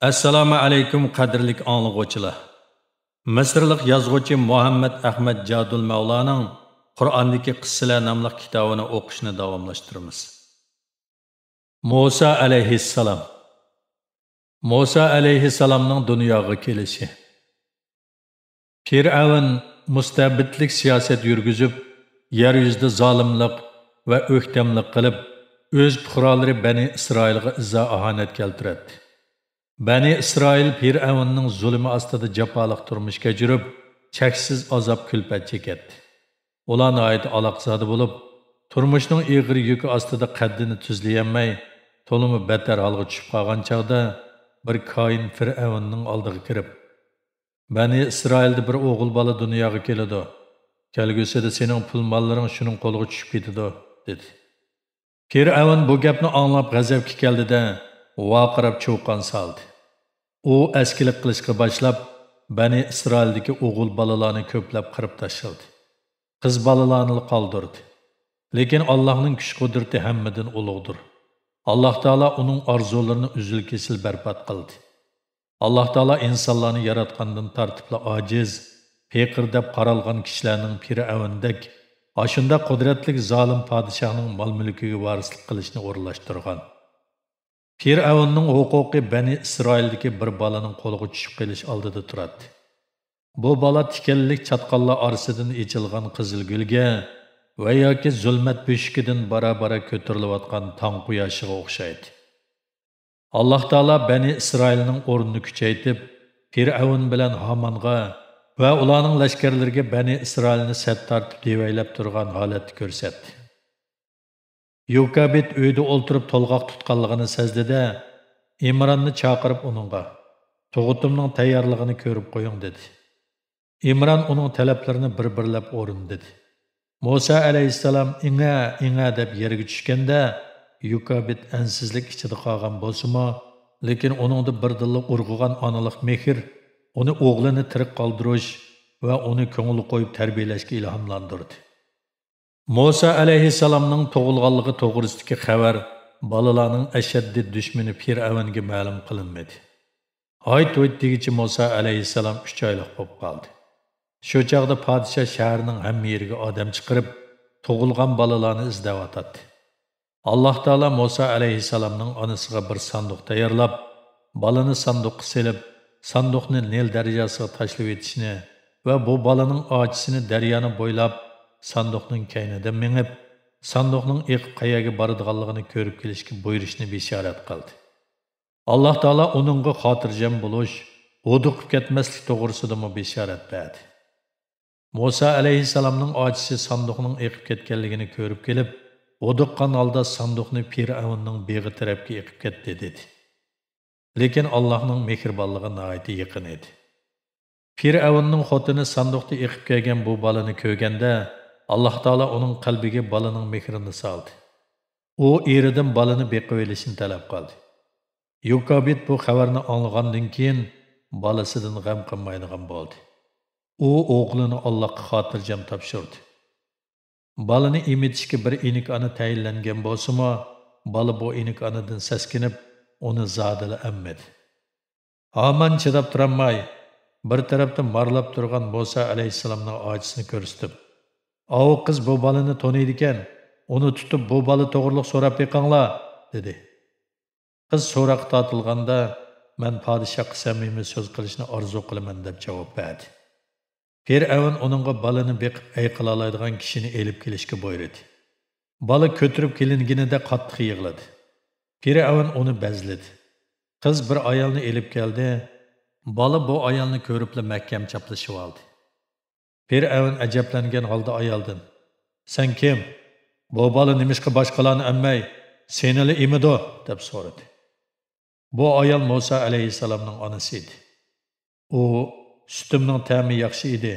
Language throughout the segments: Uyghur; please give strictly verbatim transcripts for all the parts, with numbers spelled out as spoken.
ئەسسالامۇ ئەلەيكۇم، قەدىرلىك ئاڭلىغۇچىلار! مىسىرلىق يازغۇچى مۇھەممەد ئەخمەت جادۇل مەۋلانىڭ قۇرئاندىكى قىسسىلەر ناملىق كىتابىنى ئوقۇشنى داۋاملاشتۇرىمىز. مۇسا ئەلەيھىسسالام. مۇسا ئەلەيھىسسالامنىڭ دۇنياغا كېلىشى. پىرئەۋن مۇستەبىتلىك سىياسەت يۈرگۈزۈپ، يەر يۈزىدە زالىملىق ۋە ئۆكتەملىك قىلىپ، ئۆز پۇقرالىرى بەنى ئىسرائىلغا ئىزا-ئاھانەت كەلتۈرەتتى. بەنى ئىسرائىل پىرئەۋننىڭ زۇلۇمى ئاستىدا جاپالىق تۇرمۇش كەچۈرۈپ، چەكسىز ئازاب-كۈلپەت چېكەتتى. ئۇلار ناھايىتى ئالاقزادە بولۇپ، تۇرمۇشنىڭ ئېغىر يۈكى ئاستىدا قەددىنى تۈزلىيەلمەي، تولىمۇ بەتتەر ھالغا چۈشۈپ قالغان چاغدا، بىر كاھىن پىرئەۋننىڭ ئالدىغا كىرىپ، بەنى ئىسرائىلدا بىر ئوغۇل بالا دۇنياغا كېلىدۇ. كەلگۈسىدە سېنىڭ پۇل-ماللىرىڭ شۇنىڭ قولىغا چۈشۈپ كېتىدۇ، دېدى. پىرئەۋن بۇ گەپنى ئاڭلاپ غەزەپكە كەلدى-دە، ۋارقىراپ چۇۋقان سالدى. ئۇ ئەسكىلىك قىلىشقا باشلاپ، بەنى ئىسرائىلدىكى ئوغۇل بالىلارنى كۆپلەپ قىرىپ تاشلىدى. قىز بالىلارنىلا قالدۇردى. لېكىن ئاللاھنىڭ كۈچ-قۇدرىتى ھەممىدىن ئۇلۇغدۇر. ئاللاھ تائالا ئۇنىڭ ئارزۇلىرىنى ئۈزۈل-كېسىل بەربات قىلدى. ئاللاھ تائالا ئىنسانلارنى ياراتقاندىن تارتىپلا ئاجىز، پېقىر دەپ قارالغان كىشىلەرنىڭ پىرئەۋندەك ئاشۇنداق قۇدرەتلىك زالىم پادىشاھنىڭ مال-مۈلكىگە ۋارىسلىق قىلىشنى ئورۇنلاشتۇرغان. پىرئەۋننىڭ ھوقۇقى بەنى ئىسرائىلدىكى بىر بالىنىڭ قولىغا چۈشۈپ قېلىش ئالدىدا تۇراتتى. بۇ بالا تىكەنلىك چاتقاللار ئارىسىدىن ئېچىلغان قىزىل گۈلگە ۋە ياكى زۇلمەت بۆشۈكىدىن بارا-بارا كۆتۈرۈلۈۋاتقان تاڭ قۇياشىغا ئوخشايتتى. ئاللاھ تائالا بەنى ئىسرائىلنىڭ ئورنىنى كۈچەيتىپ، پىرئەۋن بىلەن ھامانغا ۋە ئۇلارنىڭ لەشكەرلىرىگە بەنى ئىسرائىلنى سەت تارتىپ دېۋەيلەپ تۇرغان ھالەتتە كۆرسەتتى. يوكابىد ئۆيدە ئولتۇرۇپ تولغاق تۇتقانلىقىنى سەزدى-دە، ئىمراننى چاقىرىپ ئۇنىڭغا، «تۇغۇتۇمنىڭ تەييارلىقىنى كۆرۈپ قويۇڭ» دېدى. ئىمران ئۇنىڭ تەلەپلىرىنى بىر-بىرلەپ ئورۇندىدى. مۇسا ئەلەيھىسسالام «ئىڭە، ئىڭە» دەپ يەرگە چۈشكەندە، يوكابىد ئەنسىزلىك ئىچىدە قالغان بولسىمۇ، لېكىن ئۇنىڭدا بىردىنلا ئۇرغۇغان ئانىلىق مېھىر ئۇنى ئوغلىنى تىرىك قالدۇرۇش ۋە ئۇنى كۆڭۈل قويۇپ تەربىيەلەشكە ئىلھاملاندۇردى. مۇسا ئەلەيھىسسالامنىڭ تۇغۇلغانلىقى توغرىسىدىكى خەۋەر بالىلارنىڭ ئەشەددىي دۈشمىنى پىرئەۋنگە مەلۇم قىلىنمىدى. ھايت-ھۇيت دېگۈچە مۇسا ئەلەيھىسسالام ئۈچ ئايلىق بولۇپ قالدى. شۇ چاغدا پادىشاھ شەھەرنىڭ ھەممە يېرىگە ئادەم چىقىرىپ، تۇغۇلغان بالىلارنى ئىزدەۋاتاتتى. ئاللاھ تائالا مۇسا ئەلەيھىسسالامنىڭ ئانىسىغا بىر ساندۇق تەييارلاپ، بالىنى ساندۇققا سېلىپ، ساندۇقنى نىل دەرياسىغا تاشلىۋېتىشنى ۋە بۇ بالىنىڭ ئاچىسىنى دەريانى بويلاپ، ساندۇقنىڭ كەينىدىن مېڭىپ، ساندۇقنىڭ ئېقىپ قەيەرگە بارىدىغانلىقىنى كۆرۈپ كېلىشكە بۇيرۇشنى بېشارەت قىلدى. ئاللاھ تائالا ئۇنىڭغا خاتىرجەم بولۇش، ھودۇقۇپ كەتمەسلىك توغرىسىدىمۇ بېشارەت بەردى. مۇسا ئەلەيھىسسالامنىڭ ئاچىسى ساندۇقنىڭ ئېقىپ كەتكەنلىكىنى كۆرۈپ كېلىپ، ھودۇققان ھالدا ساندۇقنى پىرئەۋننىڭ بېغى تەرەپكە ئېقىپ كەتتى، دېدى. لېكىن ئاللاھنىڭ مېھرىبانلىقى ناھايىتى يېقىن ئىدى. پىرئەۋننىڭ خوتۇنى ساندۇقتا ئېقىپ كەلگەن بۇ بالىنى كۆرگەندە، ئاللاھ تائالا ئۇنىڭ قەلبىگە بالىنىڭ مېھرىنى سالدى. ئۇ ئېرىدىن بالىنى بېقىۋېلىشنى تەلەپ قىلدى. يوكابىد بۇ خەۋەرنى ئاڭلىغاندىن كېيىن، بالىسىدىن غەم قىلمايدىغان بولدى. ئۇ ئوغلىنى ئاللاھقا خاتىرجەم تاپشۇردى. بالىنى ئېمىتىشكە بىر ئىنىك ئانا تەيىنلەنگەن بولسىمۇ، بالا بۇ ئىنىك ئانىدىن سەسكىنىپ، ئۇنى زادىلا ئەممىدى. ھامان چىداپ تۇرالماي، بىر تەرەپتە مارىلاپ تۇرغان مۇسا ئەلەيھىسسالامنىڭ ئاچىسىنى كۆرسىتىپ، «ئاۋۇ قىز بۇ بالىنى تونۇيدىكەن، ئۇنى تۇتۇپ، بۇ بالا توغرۇلۇق سوراپ بېقىڭلار» دېدى. قىز سوراققا تارتىلغاندا، «مەن پادىشاھقا سەمىمىي سۆز قىلىشنى ئارزۇ قىلىمەن» دەپ جاۋاب بەردى. پىرئەۋن ئۇنىڭغا بالىنى بېقىپ ھەي قىلالايدىغان كىشىنى ئېلىپ كېلىشكە بۇيرۇدى. بالا كۆتۈرۈپ كېلىنگىنىدە قاتتىق يىغلىدى. پىرئەۋن ئۇنى بەزلىدى. قىز بىر ئايالنى ئېلىپ كەلدى. بالا بۇ ئايالنى كۆرۈپلا مەھكەم چاپلىشىۋالدى. پىرئەۋن ئەجەبلەنگەن ھالدا ئايالدىن، «سەن كىم؟ بۇ بالا نېمىشقا باشقىلارنى ئەممەي، سېنىلا ئېمىدۇ؟» دەپ سورىدى. بۇ ئايال مۇسا ئەلەيھىسسالامنىڭ ئانىسى ئىدى. ئۇ، «سۈتۈمنىڭ تەمى ياخشى ئىدى،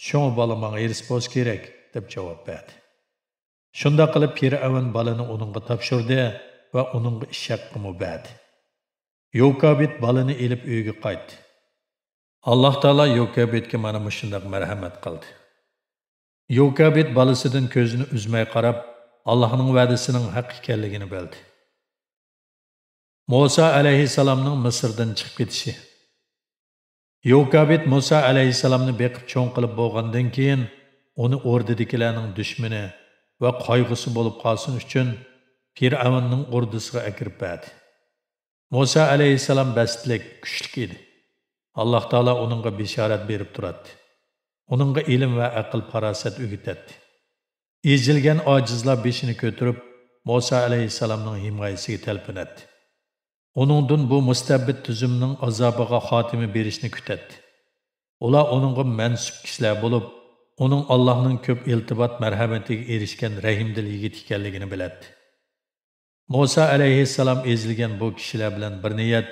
شۇڭا بالا ماڭا ھېرىس بولسا كېرەك» دەپ جاۋاب بەردى. شۇنداق قىلىپ پىرئەۋن بالىنى ئۇنىڭغا تاپشۇردى ۋە ئۇنىڭغا ئىش ھەققىمۇ بەردى. يوكابىد بالىنى ئېلىپ ئۆيىگە قايتتى. ئاللاھ تائالا يوكابىدكە مانا مۇشۇنداق مەرھەمەت قىلدى. يوكابىد بالىسىدىن كۆزىنى ئۈزمەي قاراپ، ئاللاھنىڭ ۋەدىسىنىڭ ھەق ئىكەنلىكىنى بىلدى. مۇسا ئەلەيھىسسالامنىڭ مىسىردىن چىقىپ كېتىشى. يوكابىد مۇسا ئەلەيھىسسالامنى بېقىپ چوڭ قىلىپ بولغاندىن كېيىن، ئۇنى ئوردىدىكىلەرنىڭ دۈشمىنى ۋە قايغۇسى بولۇپ قالسۇن ئۈچۈن، پىرئەۋننىڭ ئوردىسىغا ئەكىرىپ بەردى. مۇسا ئەلەيھىسسالام بەستلىك، كۈچلۈك ئىدى. ئاللاھ تائالا ئۇنىڭغا بېشارەت بېرىپ تۇراتتى. ئۇنىڭغا ئىلىم ۋە ئەقىل-پاراسەت ئۆگىتەتتى. ئېزىلگەن ئاجىزلار بېشىنى كۆتۈرۈپ، مۇسا ئەلەيھىسسالامنىڭ ھىمايىسىگە تەلپۈنەتتى. ئۇنىڭدىن بۇ مۇستەبىت تۈزۈمنىڭ ئازابىغا خاتىمە بېرىشنى كۈتەتتى. ئۇلار ئۇنىڭغا مەنسۇپ كىشىلەر بولۇپ، ئۇنىڭ ئاللاھنىڭ كۆپ ئىلتىپات مەرھەمىتىگە ئېرىشكەن رەھىمدىل يىگىت ئىكەنلىكىنى بىلەتتى. مۇسا ئەلەيھىسسالام ئېزىلگەن بۇ كىشىلەر بىلەن بىر نىيەت،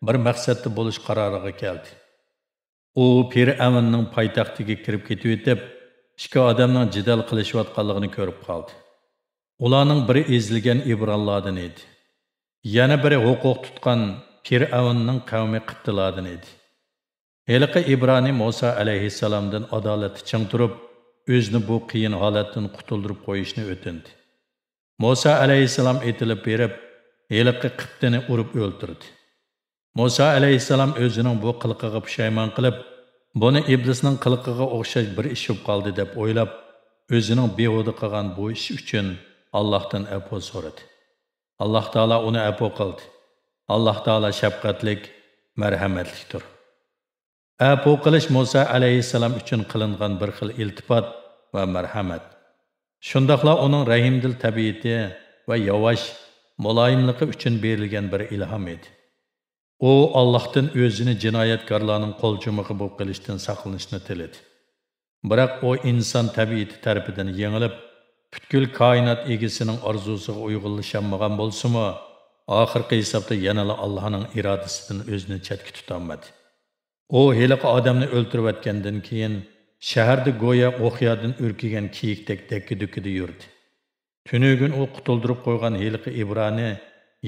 بىر مەقسەتتە بولۇش قارارىغا كەلدى. ئۇ پىرئەۋننىڭ پايتەختىگە كىرىپ كېتىۋېتىپ، ئىككى ئادەمنىڭ جېدەل قىلىشىۋاتقانلىقىنى كۆرۈپ قالدى. ئۇلارنىڭ بىرى ئېزىلگەن ئىبرانلاردىن ئىدى. يەنە بىرى ھوقۇق تۇتقان پىرئەۋننىڭ قەۋمى قىپتىلاردىن ئىدى. ھېلىقى ئىبرانىي مۇسا ئەلەيھىسسالامدىن ئادالەتتە چىڭ تۇرۇپ، ئۆزىنى بۇ قىيىن ھالەتتىن قۇتۇلدۇرۇپ قويۇشنى ئۆتۈندى. مۇسا ئەلەيھىسسالام ئېتىلىپ بېرىپ، ھېلىقى قىپتىنى ئۇرۇپ ئۆلتۈردى. مۇسا ئەلەيھىسسالام ئۆزىنىڭ بۇ قىلىقىغا پۇشايمان قىلىپ، بۇنى ئىبلىسنىڭ قىلىقىغا ئوخشاش بىر ئىش بولۇپ قالدى دەپ ئويلاپ، ئۆزىنىڭ بىھۇدە قىلغان بۇ ئىشى ئۈچۈن ئاللاھتىن ئەپۇ سورىدى. ئاللاھ تائالا ئۇنى ئەپۇ قىلدى. ئاللاھ تائالا شەپقەتلىك، مەرھەمەتلىكتۇر. ئەپۇ قىلىش مۇسا ئەلەيھىسسالام ئۈچۈن قىلىنغان بىر خىل ئىلتىپات ۋە مەرھەمەت. شۇنداقلا ئۇنىڭ رەھىمدىل تەبىئىتى ۋە ياۋاش، مۇلايىملىقى ئۈچۈن بېرىلگەن بىر ئىلھام ئىدى. ئۇ ئاللاھتىن ئۆزىنى جىنايەتكارلارنىڭ قولجۇمىغا بولۇپ قېلىشتىن ساقلىنىشنى تىلىدى. بىراق ئۇ ئىنسان تەبىئىتى تەرىپىدىن يېڭىلىپ، پۈتكۈل كائىنات ئىگىسىنىڭ ئارزۇسىغا ئۇيغۇنلىشالمىغان بولسىمۇ، ئاخىرقى ھېسابتا يەنىلا ئاللاھنىڭ ئىرادىسىدىن ئۆزىنى چەتكە تۇتالمىدى. ئۇ ھېلىقى ئادەمنى ئۆلتۈرۈۋەتكەندىن كېيىن، شەھەردە گويا ئوقيادىن ئۈركۈگەن كېيىكتەك دەككە-دۈككىدە يۈردى. تۈنۈگۈن ئۇ قۇتۇلدۇرۇپ قويغان ھېلىقى ئىبرانى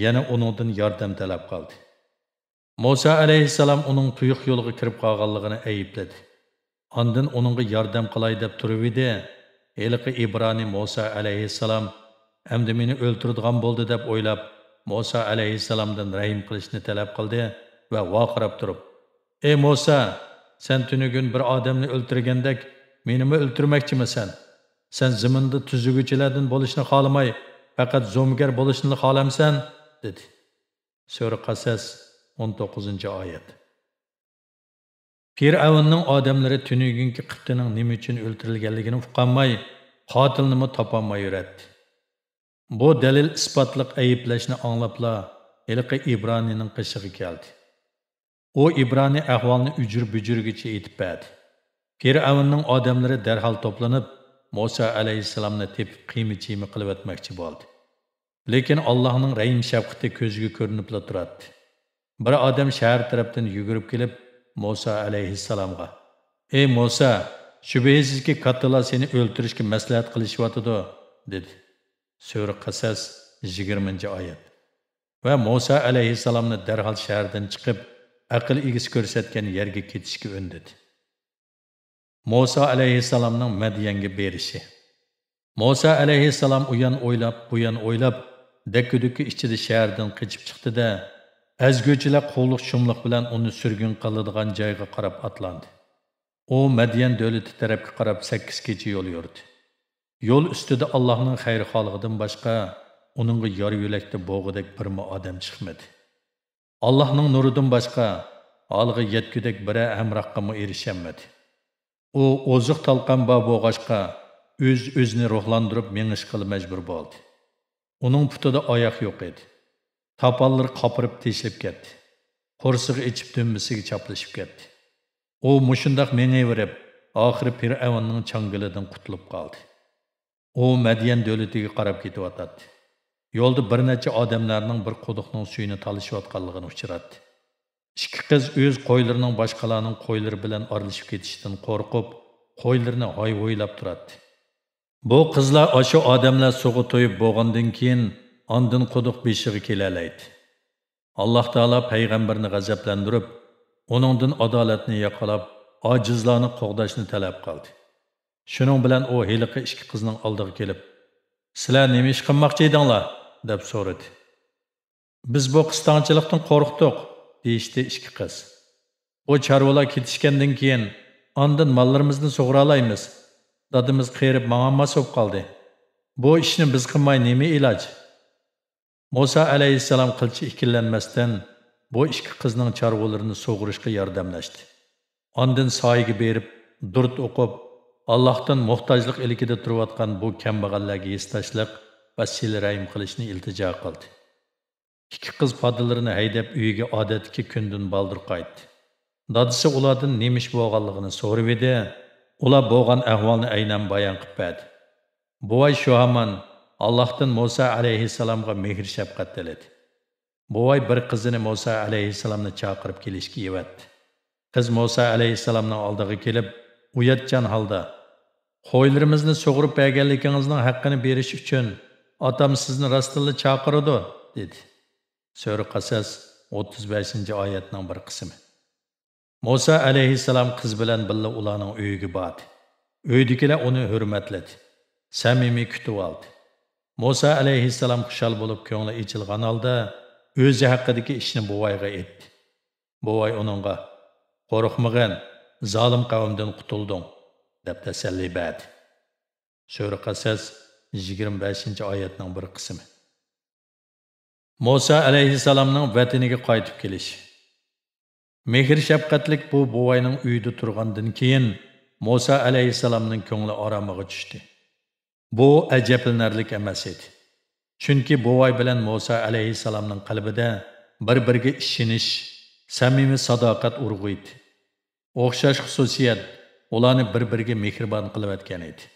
يەنە ئۇنىڭدىن ياردەم تەلەپ قىلدى. مۇسا ئەلەيھىسسالام ئۇنىڭ تۇيۇق يولغا كىرىپ قالغانلىقىنى ئەيىبلىدى. ئاندىن ئۇنىڭغا ياردەم قىلاي دەپ تۇرۇۋىدى. ھېلىقى ئىبرانىي مۇسا ئەلەيھىسسالام ئەمدى مېنى ئۆلتۈرىدىغان بولدى دەپ ئويلاپ، مۇسا ئەلەيھىسسالامدىن رەھىم قىلىشنى تەلەپ قىلدى ۋە ۋارقىراپ تۇرۇپ، ئەي مۇسا، سەن تۈنۈگۈن بىر ئادەمنى ئۆلتۈرگەندەك، مېنىمۇ ئۆلتۈرمەكچىمىسەن؟ سەن زېمىندا تۈزىگۈچىلەردىن بولۇشنى خالىماي، پەقەت زومىگەر بولۇشنىلا خالامسەن؟ دېدى. سۈرە قەسەس، ئون توققۇزىنچى ئايەت. پىرئەۋننىڭ ئادەملىرى تۈنۈگۈنكى قىپتىنىڭ نېمە ئۈچۈن ئۆلتۈرۈلگەنلىكىنى ئۇقالماي، قاتىلنىمۇ تاپالماي يۈرەتتى. بۇ دەلىل-ئىسپاتلىق ئەيىبلەشنى ئاڭلاپلا، ھېلىقى ئىبرانىينىڭ قېشىغا كەلدى. ئۇ ئىبرانىي ئەھۋالنى ئۈجۈر-بۈجۈرگىچە ئېيتىپ بەردى. پىرئەۋننىڭ ئادەملىرى دەرھال توپلىنىپ، مۇسا ئەلەيھىسسالامنى تېپىپ، قىيما-چىيما قىلىۋەتمەكچى بولدى. لېكىن ئاللاھنىڭ رەھىم-شەپقىتى كۆزىگە كۆرۈنۈپلا تۇراتتى. بىر ئادەم شەھەر تەرەپتىن يۈگۈرۈپ كېلىپ، مۇسا ئەلەيھىسسالامغا، ئەي مۇسا، شۈبھىسىزكى، كاتتىلار سېنى ئۆلتۈرۈشكە مەسلىھەت قىلىشىۋاتىدۇ، دېدى. سۈرە قەسەس، يىگىرمىنچى ئايەت. ۋە مۇسا ئەلەيھىسسالامنى دەرھال شەھەردىن چىقىپ، ئەقىل ئىگىسى كۆرسەتكەن يەرگە كېتىشكە ئۈندىدى. مۇسا ئەلەيھىسسالامنىڭ مەديەنگە بېرىشى. مۇسا ئەلەيھىسسالام ئۇيان ئويلاپ، بۇيان ئويلاپ، دەككە-دۈككە ئىچىدە شەھەردىن قېچىپ چىقتى-دە، ئەزگۈچىلەر قۇۋلۇق-شۇملۇق بىلەن ئۇنى سۈرگۈن قىلىدىغان جايغا قاراپ ئاتلاندى. ئۇ مەديەن دۆلىتى تەرەپكە قاراپ سەككىز كېچە يول يۈردى. يول ئۈستىدە ئاللاھنىڭ خەيرخاھلىقىدىن باشقا ئۇنىڭغا يار-يۆلەكتە بوغۇدەك بىرمۇ ئادەم چىقمىدى. ئاللاھنىڭ نۇرىدىن باشقا ھالىغا يەتكۈدەك بىرەر ھەمراھقىمۇ ئېرىشەلمىدى. ئۇ ئوزۇق-تالقان بار بولغاچقا، ئۆز-ئۆزىنى روھلاندۇرۇپ مېڭىشقىلا مەجبۇر بولدى. ئۇنىڭ پۇتىدا ئاياق يوق ئىدى. تاپانلىرى قاپىرىپ تېشىلىپ كەتتى. قورسىقى ئېچىپ دۈمبىسىگە چاپلىشىپ كەتتى. ئۇ مۇشۇنداق مېڭىۋېرىپ، ئاخىرى پىرئەۋننىڭ چاڭگىلىدىن قۇتۇلۇپ قالدى. ئۇ مەديەن دۆلىتىگە قاراپ كېتىۋاتاتتى. يولدا بىر نەچچە ئادەملەرنىڭ بىر قۇدۇقنىڭ سۈيىنى تالىشىۋاتقانلىقىنى ئۇچراتتى. ئىككى قىز ئۆز قويلىرىنىڭ باشقىلارنىڭ قويلىرى بىلەن ئارىلىشىپ كېتىشىدىن قورقۇپ، قويلىرىنى ھايۋۇيلاپ تۇراتتى. بۇ قىزلار ئاشۇ ئادەملەر سۇغا تويۇپ بولغاندىن كېيىن، ئاندىن قۇدۇق بېشىغا كېلەلەيدۇ. ئاللاھ تائالا پەيغەمبەرنى غەزەپلەندۈرۈپ، ئۇنىڭدىن ئادالەتنى ياقىلاپ، ئاجىزلارنى قوغداشنى تەلەپ قىلدى. شۇنىڭ بىلەن ئۇ ھېلىقى ئىككى قىزنىڭ ئالدىغا كېلىپ، سىلەر نېمە ئىش قىلماقچى ئىدىڭلار؟ دەپ سورىدى. بىز بۇ قىستاڭچىلىقتىن قورقتۇق، دېيىشتى ئىككى قىز. بۇ چارۋىلار كېتىشكەندىن كېيىن، ئاندىن ماللىرىمىزنى سۇغۇرالايمىز. دادىمىز قېرىپ ماڭالماس بولۇپ قالدى. بۇ ئىشنى بىز قىلماي نېمە ئىلاج؟ مۇسا ئەلەيھىسسالام قىلچە ئىككىلەنمەستىن، بۇ ئىككى قىزنىڭ چارۋىلىرىنى سۇغۇرۇشقا ياردەملەشتى. ئاندىن سايىگە بېرىپ، دۇرۇت ئوقۇپ، ئاللاھتىن موھتاجلىق ئىلكىدە تۇرۇۋاتقان بۇ كەمبەغەللەرگە ھېسداشلىق ۋە سىلە رەھىم قىلىشنى ئىلتىجا قىلدى. ئىككى قىز پادىلىرىنى ھەيدەپ، ئۆيىگە ئادەتتىكى كۈندىن بالدۇر قايتتى. دادىسى ئۇلاردىن نېمە ئىش بولغانلىقىنى سورىۋىدى. ئۇلار بولغان ئەھۋالنى ئەينەن بايان قىلىپ بەردى. بوۋاي شۇ ھامان ئاللاھتىن مۇسا ئەلەيھىسسالامغا مېھىر-شەپقەت تىلىدى. بوۋاي بىر قىزىنى مۇسا ئەلەيھىسسالامنى چاقىرىپ كېلىشكە ئەۋەتتى. قىز مۇسا ئەلەيھىسسالامنىڭ ئالدىغا كېلىپ، ئۇياتچان ھالدا، «قويلىرىمىزنى سۇغۇرۇپ بەرگەنلىكىڭىزنىڭ ھەققىنى بېرىش ئۈچۈن ئاتام سىزنى راستتىنلا چاقىرىدۇ» دېدى. سۈرە قەسەس، ئوتتۇز بەشىنچى ئايەتنىڭ بىر قىسمى. مۇسا ئەلەيھىسسالام قىز بىلەن بىللە ئۇلارنىڭ ئۆيىگە باردى. ئۆيدىكىلەر ئۇنى ھۆرمەتلىدى، سەمىمىي كۈتۈۋالدى. مۇسا ئەلەيھىسسالام خۇشال بولۇپ، كۆڭلى ئېچىلغان ھالدا ئۆزى ھەققىدىكى ئىشنى بوۋايغا ئېيتتى. بوۋاي ئۇنىڭغا، «قورقمىغىن، زالىم قەۋمدىن قۇتۇلدۇڭ» دەپ تەسەللى بەردى. سۈرە قەسەس، يىگىرمە بەشىنچى ئايەتنىڭ بىر قىسمى. مۇسا ئەلەيھىسسالامنىڭ ۋەتىنىگە قايتىپ كېلىشى. مېھىر-شەپقەتلىك بۇ بوۋاينىڭ ئۆيىدە تۇرغاندىن كېيىن، مۇسا ئەلەيھىسسالامنىڭ كۆڭلى ئارامىغا چۈشتى. بۇ ئەجەبلىنەرلىك ئەمەس ئىدى. چۈنكى بوۋاي بىلەن مۇسا ئەلەيھىسسالامنىڭ قەلبىدە بىر-بىرىگە ئىشىنىش، سەمىمىي ساداقەت ئۇرغۇيتتى. ئوخشاش خۇسۇسىيەت ئۇلارنى بىر-بىرىگە مېھرىبان قىلىۋەتكەن ئىدى.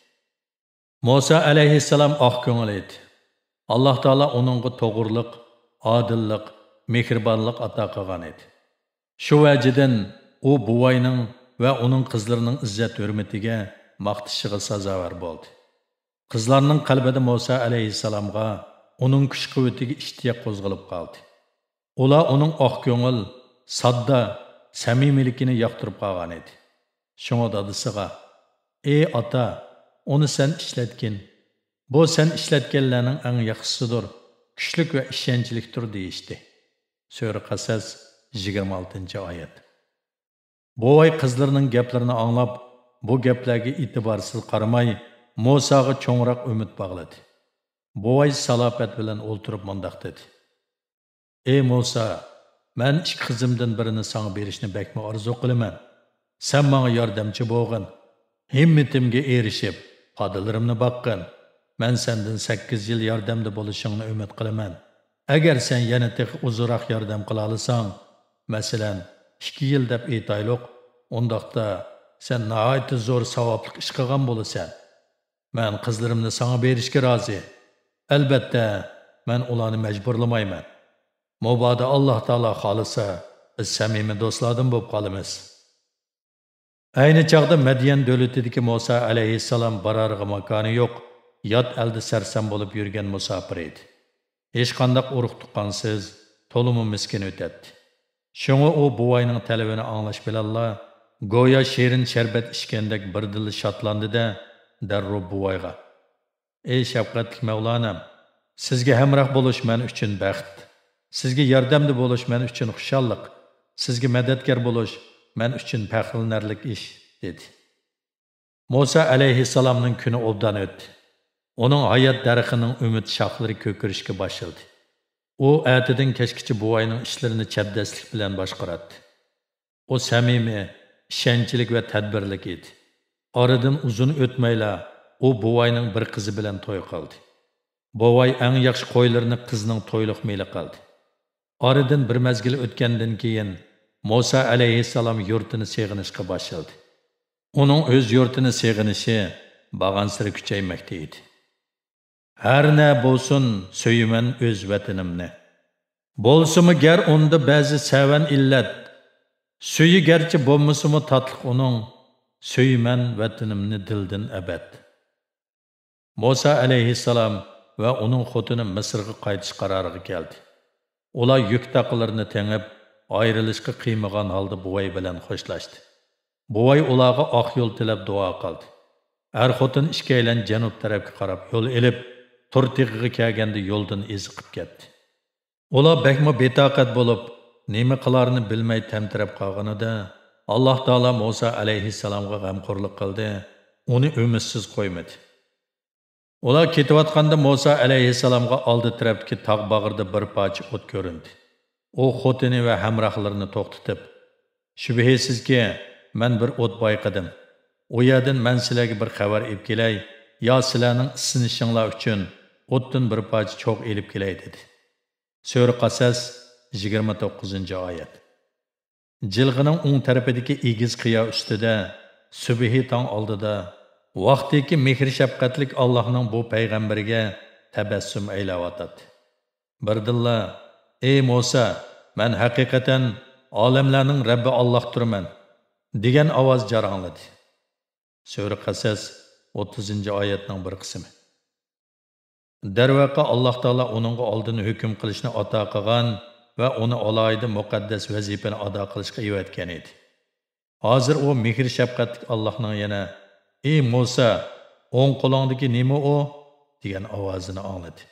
مۇسا ئەلەيھىسسالام ئاق كۆڭۈل ئىدى. ئاللاھ تائالا ئۇنىڭغا توغرىلىق، ئادىللىق، مېھرىبانلىق ئاتا قىلغان ئىدى. شۇ ۋەجىدىن ئۇ بوۋاينىڭ ۋە ئۇنىڭ قىزلىرىنىڭ ئىززەت-ھۆرمىتىگە، ماختىشىغا سازاۋەر بولدى. قىزلارنىڭ قەلبىدە مۇسا ئەلەيھىسسالامغا، ئۇنىڭ كۈچ-قۇۋۋىتىگە ئىشتىياق قوزغىلىپ قالدى. ئۇلار ئۇنىڭ ئاق كۆڭۈل، ساددا، سەمىمىيلىكىنى ياقتۇرۇپ قالغان ئىدى. شۇڭا دادىسىغا، «ئى ئاتا، ئۇنى سەن ئىشلەتكىن. بۇ سەن ئىشلەتكەنلەرنىڭ ئەڭ ياخشىسىدۇر، كۈچلۈك ۋە ئىشەنچلىكتۇر» دېيىشتى. سۈرە قەسەس، يىگىرمە ئالتىنچى ئايەت. بوۋاي قىزلىرىنىڭ گەپلىرىنى ئاڭلاپ، بۇ گەپلەرگە ئېتىبارسىز قارىماي، مۇساغا چوڭراق ئۈمىد باغلىدى. بوۋاي سالاپەت بىلەن ئولتۇرۇپ مۇنداق دېدى، «ئى مۇسا، مەن ئىككى قىزىمدىن بىرىنى ساڭا بېرىشنى بەكمۇ ئارزۇ قىلىمەن. سەن ماڭا ياردەمچى بولغىن. ھىممىتىمگە ئېرىشىپ، پادىلىرىمنى باققىن. مەن سەندىن سەككىز يىل ياردەمدە بولۇشۇڭنى ئۈمىد قىلىمەن. ئەگەر سەن يەنە تېخى ئۇزۇنراق ياردەم قىلالىساڭ، مەسىلەن، ئىككى يىل دەپ ئېيتايلۇق، ئۇنداقتا سەن ناھايىتى زور ساۋابلىق ئىش قىلغان بولىسەن. مەن قىزلىرىمنى ساڭا بېرىشكە رازى. ئەلبەتتە، مەن ئۇلارنى مەجبۇرلىمايمەن. مۇبادا ئاللاھ تائالا خالىسا، بىز سەمىمىي دوستلاردىن بولۇپ قالىمىز.» ئەينى چاغدا مەديەن دۆلىتىدىكى مۇسا ئەلەيھىسسالام بارارغا ماكانى يوق، يات ئەلدە سەرسان بولۇپ يۈرگەن مۇساپىر ئىدى. ھېچقانداق ئۇرۇق-تۇغقانسىز، تولىمۇ مىسكىن ئۆتەتتى. شۇڭا ئۇ بوۋاينىڭ تەلىپىنى ئاڭلاش بىلەنلا، گويا شېرىن شەربەت ئىچكەندەك بىردىنلا شادلاندى-دە، دەررۇ بوۋايغا، «ئەي شەپقەتلىك مەۋلانام، سىزگە ھەمراھ بولۇش مەن ئۈچۈن بەخت، سىزگە ياردەمدە بولۇش مەن ئۈچۈن خۇشاللىق، سىزگە مەدەتكار بولۇش مەن ئۈچۈن پەخىرلىنەرلىك ئىش» دېدى. مۇسا ئەلەيھىسسالامنىڭ كۈنى ئوبدان ئۆتتى. ئۇنىڭ ھايات دەرىخىنىڭ ئۈمىد شاخلىرى كۆكىرىشكە باشلىدى. ئۇ ئەتىدىن كەچكىچە بوۋاينىڭ ئىشلىرىنى چەبدەسلىك بىلەن باشقۇراتتى. ئۇ سەمىمىي، ئىشەنچلىك ۋە تەدبىرلىك ئىدى. ئارىدىن ئۇزۇن ئۆتمەيلا، ئۇ بوۋاينىڭ بىر قىزى بىلەن توي قىلدى. بوۋاي ئەڭ ياخشى قويلىرىنى قىزنىڭ تويلۇق مېلى قىلدى. ئارىدىن بىر مەزگىل ئۆتكەندىن كېيىن، مۇسا ئەلەيھىسسالام يۇرتىنى سېغىنىشقا باشلىدى. ئۇنىڭ ئۆز يۇرتىنى سېغىنىشى بارغانسېرى كۈچەيمەكتە ئىدى. «ھەر نە بولسۇن، سۆيىمەن ئۆز ۋەتىنىمنى. بولسىمۇ گەر ئۇندا بەزى سەۋەن ئىللەت، سۈيى گەرچە بولمىسىمۇ تاتلىق ئۇنىڭ، سۆيىمەن ۋەتىنىمنى دىلدىن ئەبەد.» مۇسا ئەلەيھىسسالام ۋە ئۇنىڭ خوتۇنى مىسىرغا قايتىش قارارىغا كەلدى. ئۇلار يۈك-تاقلىرىنى تېڭىپ، ئايرىلىشقا قىيمىغان ھالدا بوۋاي بىلەن خوشلاشتى. بوۋاي ئۇلارغا ئاق يول تىلەپ دۇئا قىلدى. ئەر-خوتۇن ئىككىيلەن جەنۇب تەرەپكە قاراپ يول ئېلىپ، تۇر تېغىغا كەلگەندە يولدىن ئېزىقىپ كەتتى. ئۇلار بەكمۇ بىتاقەت بولۇپ، نېمە قىلارىنى بىلمەي تەمتىرەپ قالغىنىدا، ئاللاھ تائالا مۇسا ئەلەيھىسسالامغا غەمخورلۇق قىلدى، ئۇنى ئۈمىدسىز قويمىدى. ئۇلار كېتىۋاتقاندا مۇسا ئەلەيھىسسالامغا ئالدى تەرەپتىكى تاغ باغرىدا بىر پارچە ئوت كۆرۈندى. ئۇ خوتۇنى ۋە ھەمراھلىرىنى توختىتىپ، «شۈبھىسىزكى، مەن بىر ئوت بايقىدىم. ئۇ يەردىن مەن سىلەرگە بىر خەۋەر ئېلىپ كېلەي، يا سىلەرنىڭ ئىسسىنىشىڭلار ئۈچۈن ئوتتىن بىر پارچە چوغ ئېلىپ كېلەي» دېدى. سۈرە قەسەس، يىگىرمە توققۇزىنچى ئايەت. جىلغىنىڭ ئوڭ تەرىپىدىكى ئېگىز قىيا ئۈستىدە، سۈبھى تاڭ ئالدىدا، ۋاقتىكى مېھىر-شەپقەتلىك ئاللاھنىڭ بۇ پەيغەمبىرىگە تەبەسسۇم ئەيلەۋاتاتتى. بىردىنلا، «ئەي مۇسا، مەن ھەقىقەتەن ئالەملەرنىڭ رەببى ئاللاھتۇرمەن» دېگەن ئاۋاز جاراڭلىدى. سۈرە قەسەس، ئوتتۇزىنچى ئايەتنىڭ بىر قىسمى. دەرۋەقە، ئاللاھ تائالا ئۇنىڭغا ئالدىن ھۆكۈم قىلىشنى ئاتا قىلغان ۋە ئۇنى ئالاھىدە مۇقەددەس ۋەزىپىنى ئادا قىلىشقا ئەۋەتكەن ئىدى. ھازىر ئۇ مېھىر-شەپقەتلىك ئاللاھنىڭ يەنە، «ئەي مۇسا، ئوڭ قولۇڭدىكى نېمە ئۇ؟» دېگەن ئاۋازىنى ئاڭلىدى.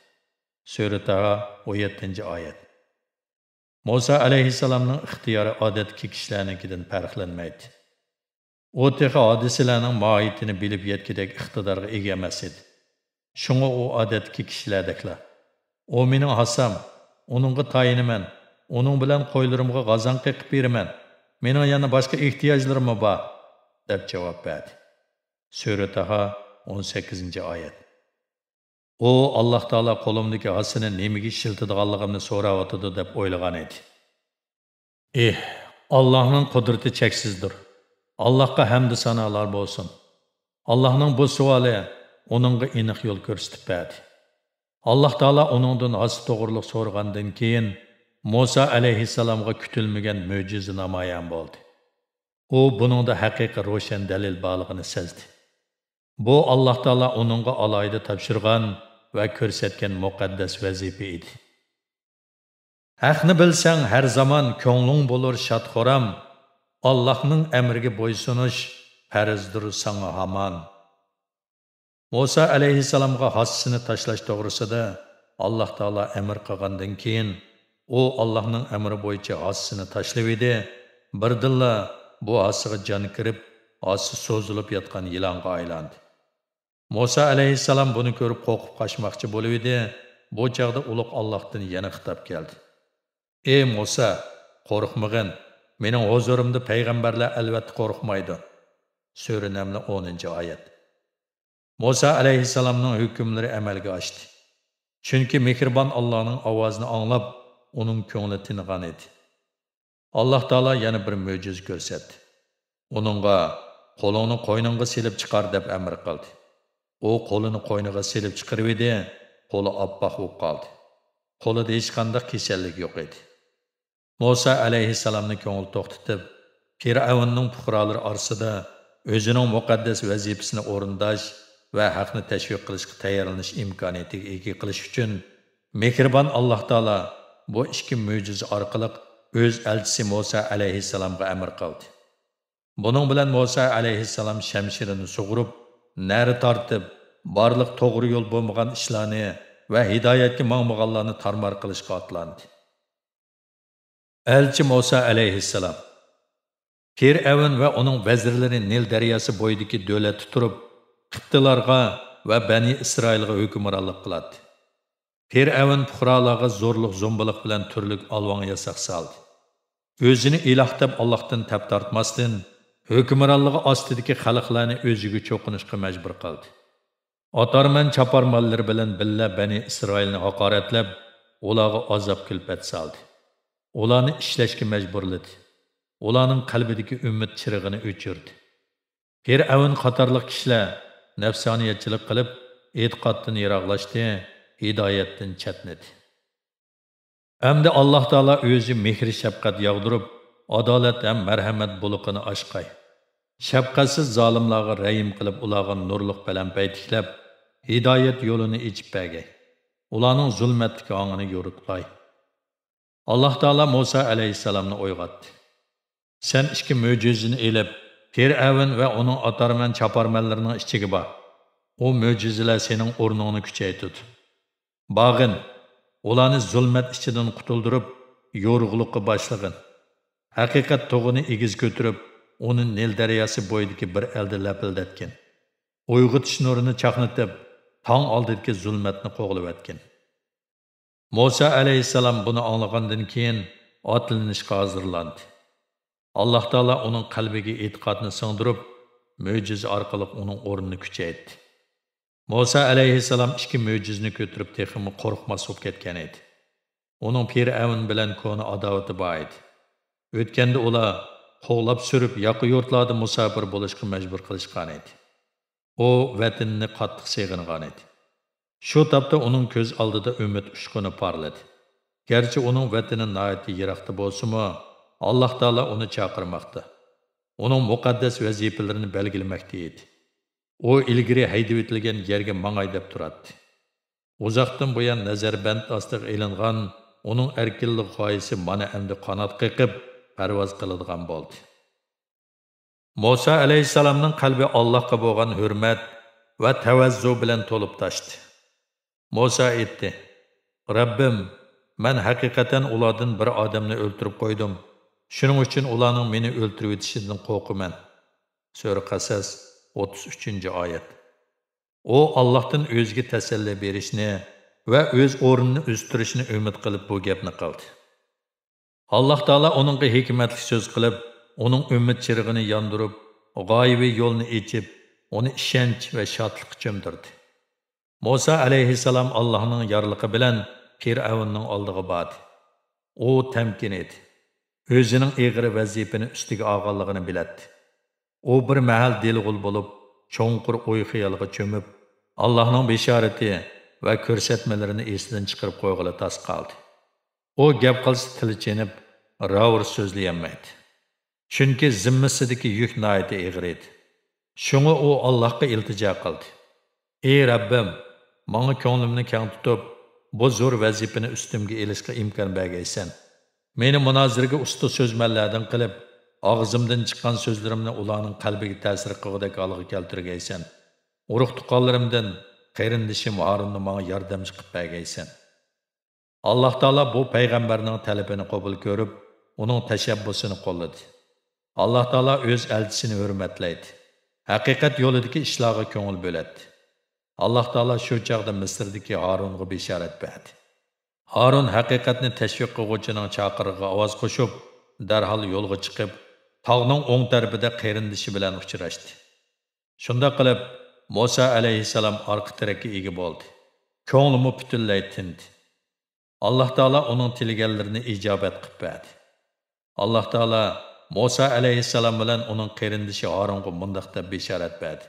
سۈرە تاھا، ئون يەتتىنچى ئايەت. مۇسا ئەلەيھىسسالامنىڭ ئىختىيارى ئادەتتىكى كىشىلەرنىڭكىدىن پەرقلەنمەيتتى. ئۇ تېخى ھادىسىلەرنىڭ ماھىيىتىنى بىلىپ يەتكۈدەك ئىقتىدارغا ئىگە ئەمەس ئىدى. شۇڭا ئۇ ئادەتتىكى كىشىلەردەكلا، «ئۇ مېنىڭ ھاسام، ئۇنىڭغا تايىنىمەن، ئۇنىڭ بىلەن قويلىرىمغا غازاڭ قېقىپ بېرىمەن، مېنىڭ يەنە باشقا ئېھتىياجلىرىممۇ بار» دەپ جاۋاب بەردى. سۈرە تاھا، ئون سەككىزىنچى ئايەت. ئۇ، «ئاللاھ تائالا قولۇمدىكى ھاسىنى نېمىگە ئىشلىتىدىغانلىقىمنى سوراۋاتىدۇ» دەپ ئويلىغان ئىدى. ئېھ، ئاللاھنىڭ قۇدرىتى چەكسىزدۇر. ئاللاھقا ھەمدۇ سانالار بولسۇن. ئاللاھنىڭ بۇ سوئالى ئۇنىڭغا ئېنىق يول كۆرسىتىپ بەردى. ئاللاھ تائالا ئۇنىڭدىن ھاسا توغرۇلۇق سورىغاندىن كېيىن، مۇسا ئەلەيھىسسالامغا كۈتۈلمىگەن مۆجىزە نامايان بولدى. ئۇ بۇنىڭدا ھەقىقىي روشەن دەلىل بارلىقىنى سەزدى. بۇ ئاللاھ تائالا ئۇنىڭغا ئالاھىدە تاپشۇرغان ۋە كۆرسەتكەن مۇقەددەس ۋەزىپە ئىدى. ھەقنى بىلسەڭ، ھەر زامان كۆڭلۈڭ بولۇر شاد-خۇرام، ئاللاھنىڭ ئەمرىگە بويسۇنۇش پەرزدۇر ساڭا ھامان. مۇسا ئەلەيھىسسالامغا ھاسىسىنى تاشلاش توغرىسىدا ئاللاھ تائالا ئەمر قىلغاندىن كېيىن، ئۇ ئاللاھنىڭ ئەمرى بويىچە ھاسىسىنى تاشلىۋىدى. بىردىنلا بۇ ھاسىغا جان كىرىپ، ھاسا سوزۇلۇپ ياتقان يىلانغا ئايلاندى. مۇسا ئەلەيھىسسالام بۇنى كۆرۈپ قورقۇپ قاچماقچى بولۇۋىدى. بۇ چاغدا ئۇلۇغ ئاللاھتىن يەنە خىتاب كەلدى. «ئەي مۇسا، قورقمىغىن، مېنىڭ ھۇزۇرۇمدا پەيغەمبەرلەر ئەلۋەتتە قورقمايدۇ.» سۈرە نەمل، ئونىنچى ئايەت. مۇسا ئەلەيھىسسالامنىڭ ھۆكۈملىرى ئەمەلگە ئاشتى. چۈنكى مېھرىبان ئاللاھنىڭ ئاۋازىنى ئاڭلاپ، ئۇنىڭ كۆڭلى تىنغان ئىدى. ئاللاھ تائالا يەنە بىر مۆجىزە كۆرسەتتى. ئۇنىڭغا، «قولۇڭنى قوينۇڭغا سېلىپ چىقار» دەپ ئەمر قىلدى. ئۇ قولىنى قوينىغا سېلىپ چىقىرىۋىدى، قولى ئاپئاق بولۇپ قالدى. قولىدا ھېچقانداق كېسەللىك يوق ئىدى. مۇسا ئەلەيھىسسالامنى كۆڭۈل توختىتىپ، پىرئەۋننىڭ پۇقرالىرى ئارىسىدا ئۆزىنىڭ مۇقەددەس ۋەزىپىسىنى ئورۇنداش ۋە ھەقنى تەشۋىق قىلىشقا تەييارلىنىش ئىمكانىيىتىگە ئىگە قىلىش ئۈچۈن، مېھرىبان ئاللاھ تائالا بۇ ئىككى مۆجىزە ئارقىلىق ئۆز ئەلچىسى مۇسا ئەلەيھىسسالامغا ئەمر قىلدى. بۇنىڭ بىلەن مۇسا ئەلەيھىسسالام شەمشىرىنى سۇغۇرۇپ، نەرە تارتىپ، بارلىق توغرا يول بولمىغان ئىشلارنى ۋە ھىدايەتكە ماڭمىغانلارنى تارمار قىلىشقا ئاتلاندى. ئەلچى مۇسا ئەلەيھىسسالام. پىرئەۋن ۋە ئۇنىڭ ۋەزىرلىرى نىل دەرياسى بويىدىكى دۆلەتتە تۇرۇپ، قىپتىلارغا ۋە بەنى ئىسرائىلغا ھۆكۈمرانلىق قىلاتتى. پىرئەۋن پۇقرالارغا زورلۇق زومبىلىق بىلەن تۈرلۈك ئالۋاڭ ياساق سالدى. ئۆزىنى ئىلاھ دەپ ئاللاھتىن تەپ تارتماستىن، ھۆكۈمرانلىقى ئاستىدىكى خەلقلەرنى ئۆزىگە چوقۇنۇشقا مەجبۇر قىلدى. ئاتارمەن چاپارمەنلىرى بىلەن بىللە بەنى ئىسرائىلنى ھاقارەتلەپ، ئۇلارغا ئازاب-كۈلپەت سالدى. ئۇلارنى ئىشلەشكە مەجبۇرلىدى. ئۇلارنىڭ قەلبىدىكى ئۈمىد چىرىغىنى ئۆچۈردى. پىرئەۋن قاتارلىق كىشىلەر نەپسانىيەتچىلىك قىلىپ، ئېتىقادتىن يىراقلاشتى، ھىدايەتتىن چەتنىدى. ئەمدى ئاللاھ تائالا ئۆزى مېھرى-شەپقەت ياغدۇرۇپ، ئادالەت ھەم مەرھەمەت بۇلىقىنى ئاچقاي. شەپقەتسىز زالىملارغا رەھىم قىلىپ، ئۇلارغا نۇرلۇق پەلەمپەي تىكلەپ، ھىدايەت يولىنى ئېچىپ بەرگەي. ئۇلارنىڭ زۇلمەتتىكى ھاڭىنى يورۇتقاي. ئاللاھ تائالا مۇسا ئەلەيھىسسالامنى ئويغاتتى. سەن ئىككى مۆجىزىنى ئېلىپ، پىرئەۋن ۋە ئۇنىڭ ئاتارمەن-چاپارمەنلىرىنىڭ ئىچىگە بار. ئۇ مۆجىزىلەر سېنىڭ ئورنۇڭنى كۈچەيتىدۇ. بارغىن، ئۇلارنى زۇلمەت ئىچىدىن قۇتۇلدۇرۇپ، يورۇقلۇققا باشلىغىن. ھەقىقەت تۇغىنى ئېگىز كۆتۈرۈپ، ئۇنى نىل دەرياسى بويىدىكى بىر ئەلدە لەپىلدەتكىن. ئويغىتىش نۇرىنى چاقنىتىپ، تاڭ ئالدىدىكى زۇلمەتنى قوغلىۋەتكىن. مۇسا ئەلەيھىسسالام بۇنى ئاڭلىغاندىن كېيىن ئاتلىنىشقا ھازىرلاندى. ئاللاھ تائالا ئۇنىڭ قەلبىگە ئېتىقادنى سىڭدۈرۈپ، مۆجىزە ئارقىلىق ئۇنىڭ ئورنىنى كۈچەيتتى. مۇسا ئەلەيھىسسالام ئىككى مۆجىزىنى كۆتۈرۈپ تېخىمۇ قورقماس بولۇپ كەتكەن ئىدى. ئۇنىڭ پىرئەۋن بىلەن كونا ئاداۋىتى بار ئىدى. ئۆتكەندە ئۇلار قوغلاپ سۈرۈپ، ياقا يۇرتلاردا مۇساپىر بولۇشقا مەجبۇر قىلىشقان ئىدى. ئۇ ۋەتىنىنى قاتتىق سېغىنغان ئىدى. شۇ تاپتا ئۇنىڭ كۆز ئالدىدا ئۈمىد ئۇچقۇنى پارلىدى. گەرچە ئۇنىڭ ۋەتىنى ناھايىتى يىراقتا بولسىمۇ، ئاللاھ تائالا ئۇنى چاقىرماقتا، ئۇنىڭ مۇقەددەس ۋەزىپىلىرىنى بەلگىلىمەكتە ئىدى. ئۇ ئىلگىرى ھەيدىۋېتىلگەن يەرگە ماڭاي دەپ تۇراتتى. ئۇزاقتىن بۇيان نەزەربەند ئاستىغا ئېلىنغان ئۇنىڭ ئەركىنلىق غايىسى مانا ئەمدى قانات قېقىپ، پەرۋاز قىلىدىغان بولدى. مۇسا ئەلەيھىسسالامنىڭ قەلبى ئاللاھقا بولغان ھۆرمەت ۋە تەۋەززۇ بىلەن تولۇپ تاشتى. مۇسا ئېيتتى: «رەببىم، مەن ھەقىقەتەن ئۇلاردىن بىر ئادەمنى ئۆلتۈرۈپ قويدۇم. شۇنىڭ ئۈچۈن ئۇلارنىڭ مېنى ئۆلتۈرۈۋېتىشىدىن قورقىمەن.» سۈرە قەسەس، ئوتتۇز ئۈچىنچى ئايەت. ئۇ ئاللاھتىن ئۆزىگە تەسەللى بېرىشنى ۋە ئۆز ئورنىنى ئۆستۈرۈشنى ئۈمىد قىلىپ بۇ گەپنى قىلدى. ئاللاھ تائالا ئۇنىڭغا ھېكمەتلىك سۆز قىلىپ، ئۇنىڭ ئۈمىد چىرىغىنى ياندۇرۇپ، غايىۋى يولنى ئېچىپ، ئۇنى ئىشەنچ ۋە شادلىققا چۆمدۈردى. مۇسا ئەلەيھىسسالام ئاللاھنىڭ يارلىقى بىلەن پىرئەۋننىڭ ئالدىغا باردى. ئۇ تەمكىن ئىدى. ئۆزىنىڭ ئېغىر ۋەزىپىنى ئۈستىگە ئالغانلىقىنى بىلەتتى. ئۇ بىر مەھەل دېلىغۇل بولۇپ، چوڭقۇر ئوي-خىيالغا چۆمۈپ، ئاللاھنىڭ بېشارىتى ۋە كۆرسەتمىلىرىنى ئېسىدىن چىقىرىپ قويغىلى تاس قالدى. ئۇ گەپ قىلسا تىلى چېنىپ، راۋۇر سۆزلىيەلمەيدۇ. چۈنكى زىممىسىدىكى يۈك ناھايىتى ئېغىر ئىدى. شۇڭا ئۇ ئاللاھقا ئىلتىجا قىلدى: «ئى رەببىم، ماڭا كۆڭلۈمنى كەڭ تۇتۇپ، بۇ زور ۋەزىپىنى ئۈستۈمگە ئېلىشقا ئىمكان بەرگەيسەن. مېنى مۇنازىرىگە ئۇستا سۆزمەنلەردىن قىلىپ، ئاغزىمدىن چىققان سۆزلىرىمنى ئۇلارنىڭ قەلبىگە تەسىر قىلغۇدەك ھالغا كەلتۈرگەيسەن. ئۇرۇق-تۇغقانلىرىمدىن قېرىندىشىم ھارۇننى ماڭا ياردەمچى قىلىپ بەرگەيسەن.» ئاللاھ تائالا بۇ پەيغەمبەرنىڭ تەلىپىنى قوبۇل كۆرۈپ، ئۇنىڭ تەشەببۇسىنى قوللىدى. ئاللاھ تائالا ئۆز ئەلچىسىنى ھۆرمەتلەيدۇ. ھەقىقەت يولىدىكى ئىشلارغا كۆڭۈل بۆلەتتى. ئاللاھ تائالا شۇ چاغدا مىسىردىكى ھارۇنغا بېشارەت بەردى. ھارۇن ھەقىقەتنى تەشۋىق قىلغۇچىنىڭ چاقىرىقىغا ئاۋاز قوشۇپ، دەرھال يولغا چىقىپ، تاغنىڭ ئوڭ تەرىپىدە قېرىندىشى بىلەن ئۇچراشتى. شۇنداق قىلىپ، مۇسا ئەلەيھىسسالام ئارقا تىرەككە ئىگە بولدى. كۆڭلىمۇ پۈتۈنلەي تىندى. ئاللاھ تائالا ئۇنىڭ تىلىگەنلىرىنى ئىجابەت قىلىپ بەردى. ئاللاھ تائالا مۇسا ئەلەيھىسسالام بىلەن ئۇنىڭ قېرىندىشى ھارۇنغا مۇنداق دەپ بېشارەت بەردى: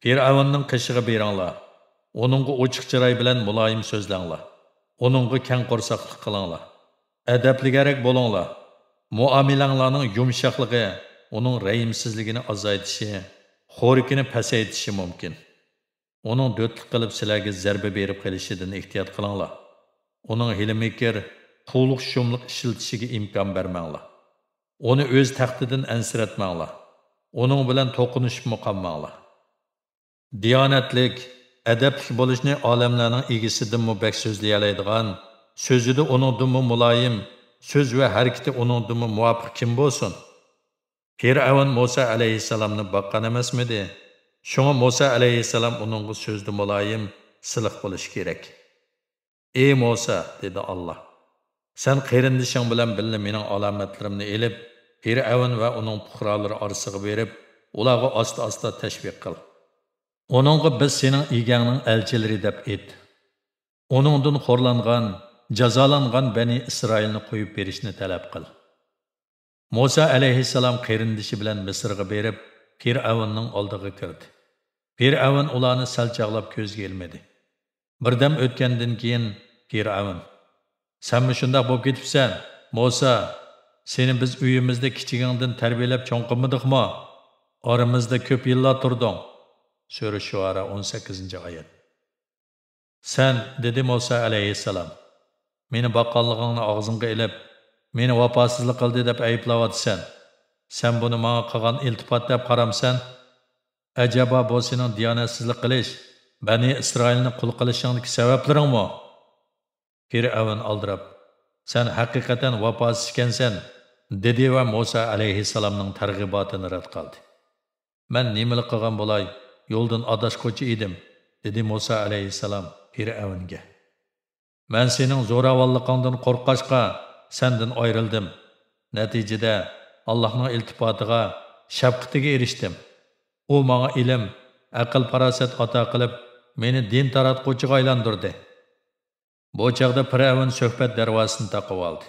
«پىرئەۋننىڭ قېشىغا بېرىڭلار. ئۇنىڭغا ئوچۇق چىراي بىلەن مۇلايىم سۆزلەڭلار. ئۇنىڭغا كەڭ قورساقلىق قىلىڭلار. ئەدەپلىكرەك بولۇڭلار. مۇئامىلەڭلارنىڭ يۇمشاقلىقى ئۇنىڭ رەھىمسىزلىكىنى ئازايتىشى، خورىكىنى پەسەيتىشى مۇمكىن. ئۇنىڭ دۆتلۈك قىلىپ سىلەرگە زەربە بېرىپ قېلىشىدىن ئېھتىيات قىلىڭلار. ئۇنىڭ ھىيلە-مىكىر، قۇۋلۇق-شۇملۇق ئىشلىتىشىگە ئىمكان بەرمەڭلار. ئۇنى ئۆز تەختىدىن ئەنسىرەتمەڭلار. ئۇنىڭ بىلەن توقۇنۇشۇپمۇ قالماڭلار.» دىيانەتلىك، ئەدەپلىك بولۇشنى ئالەملەرنىڭ ئىگىسىدىنمۇ بەك سۆزلىيەلەيدىغان، سۆزىدە ئۇنىڭدىنمۇ مۇلايىم، سۆز ۋە ھەرىكىتى ئۇنىڭدىنمۇ مۇۋاپىق كىم بولسۇن؟ پىرئەۋن مۇسا ئەلەيھىسسالامنى باققان ئەمەسمىدى؟ شۇڭا مۇسا ئەلەيھىسسالام ئۇنىڭغا سۆزدە مۇلايىم، سىلىق بولۇشى كېرەك. «ئى مۇسا!» دېدى ئاللا، «سەن قېرىندىشىڭ بىلەن بىللە مېنىڭ ئالامەتلىرىمنى ئېلىپ، پىرئەۋن ۋە ئۇنىڭ پۇقرالىرى ئارىسىغا بېرىپ، ئۇلارغا ئاستا-ئاستا تەشۋىق قىل. ئۇنىڭغا بىز سېنىڭ ئىگەڭنىڭ ئەلچىلىرى دەپ ئېيت. ئۇنىڭدىن خورلانغان، جازالانغان بەنى ئىسرائىلنى قويۇپ بېرىشنى تەلەپ قىل.» مۇسا ئەلەيھىسسالام قېرىندىشى بىلەن مىسىرغا بېرىپ، پىرئەۋننىڭ ئالدىغا كىردى. پىرئەۋن ئۇلارنى سەل چاغلاپ كۆزگە ئىلمىدى. بىردەم ئۆتكەندىن كېيىن پىرئەۋن: «سەنمۇ شۇنداق بولۇپ كېتىپسەن، مۇسا! سېنى بىز ئۆيىمىزدە كىچىكىڭدىن تەربىيەلەپ چوڭ قىلمىدۇقمۇ؟ ئارىمىزدا كۆپ يىللار تۇردۇڭ.» سۈرە شۇئارا، ئون سەككىزىنچى ئايەت. «سەن، دېدى مۇسا ئەلەيھىسسالام، مېنى باققانلىقىڭنى ئاغزىڭغا ئېلىپ، مېنى ۋاپاسىزلىق قىلدى دەپ ئەيىبلەۋاتىسەن. سەن بۇنى ماڭا قىلغان ئىلتىپات دەپ قارامسەن؟ ئەجەبا بۇ سېنىڭ دىيانەتسىزلىك قىلىش، بەنى ئىسرائىلنى قۇل قىلىشىڭدىكى سەۋەبلىرىڭمۇ؟» پىرئەۋن ئالدىراپ، «سەن ھەقىقەتەن ۋاپاسىز ئىكەنسەن» دېدى ۋە مۇسا ئەلەيھىسسالامنىڭ تەرغىباتىنى رەت قىلدى. «مەن نېمىلا قىلغان بولاي، يولدىن ئاداشقۇچى ئىدىم» دېدى مۇسا ئەلەيھىسسالام پىرئەۋنگە. «مەن سېنىڭ زوراۋانلىقىڭدىن قورققاچقا، سەندىن ئايرىلدىم. نەتىجىدە، ئاللاھنىڭ ئىلتىپاتىغا، شەپقىتىگە ئېرىشتىم. ئۇ ماڭا ئىلىم، ئەقىل-پاراسەت ئاتا قىلىپ، مېنى دىن تاراتقۇچىغا ئايلاندۇردى.» بۇ چاغدا پىرئەۋن سۆھبەت دەرۋازىسىنى تاقىۋالدى.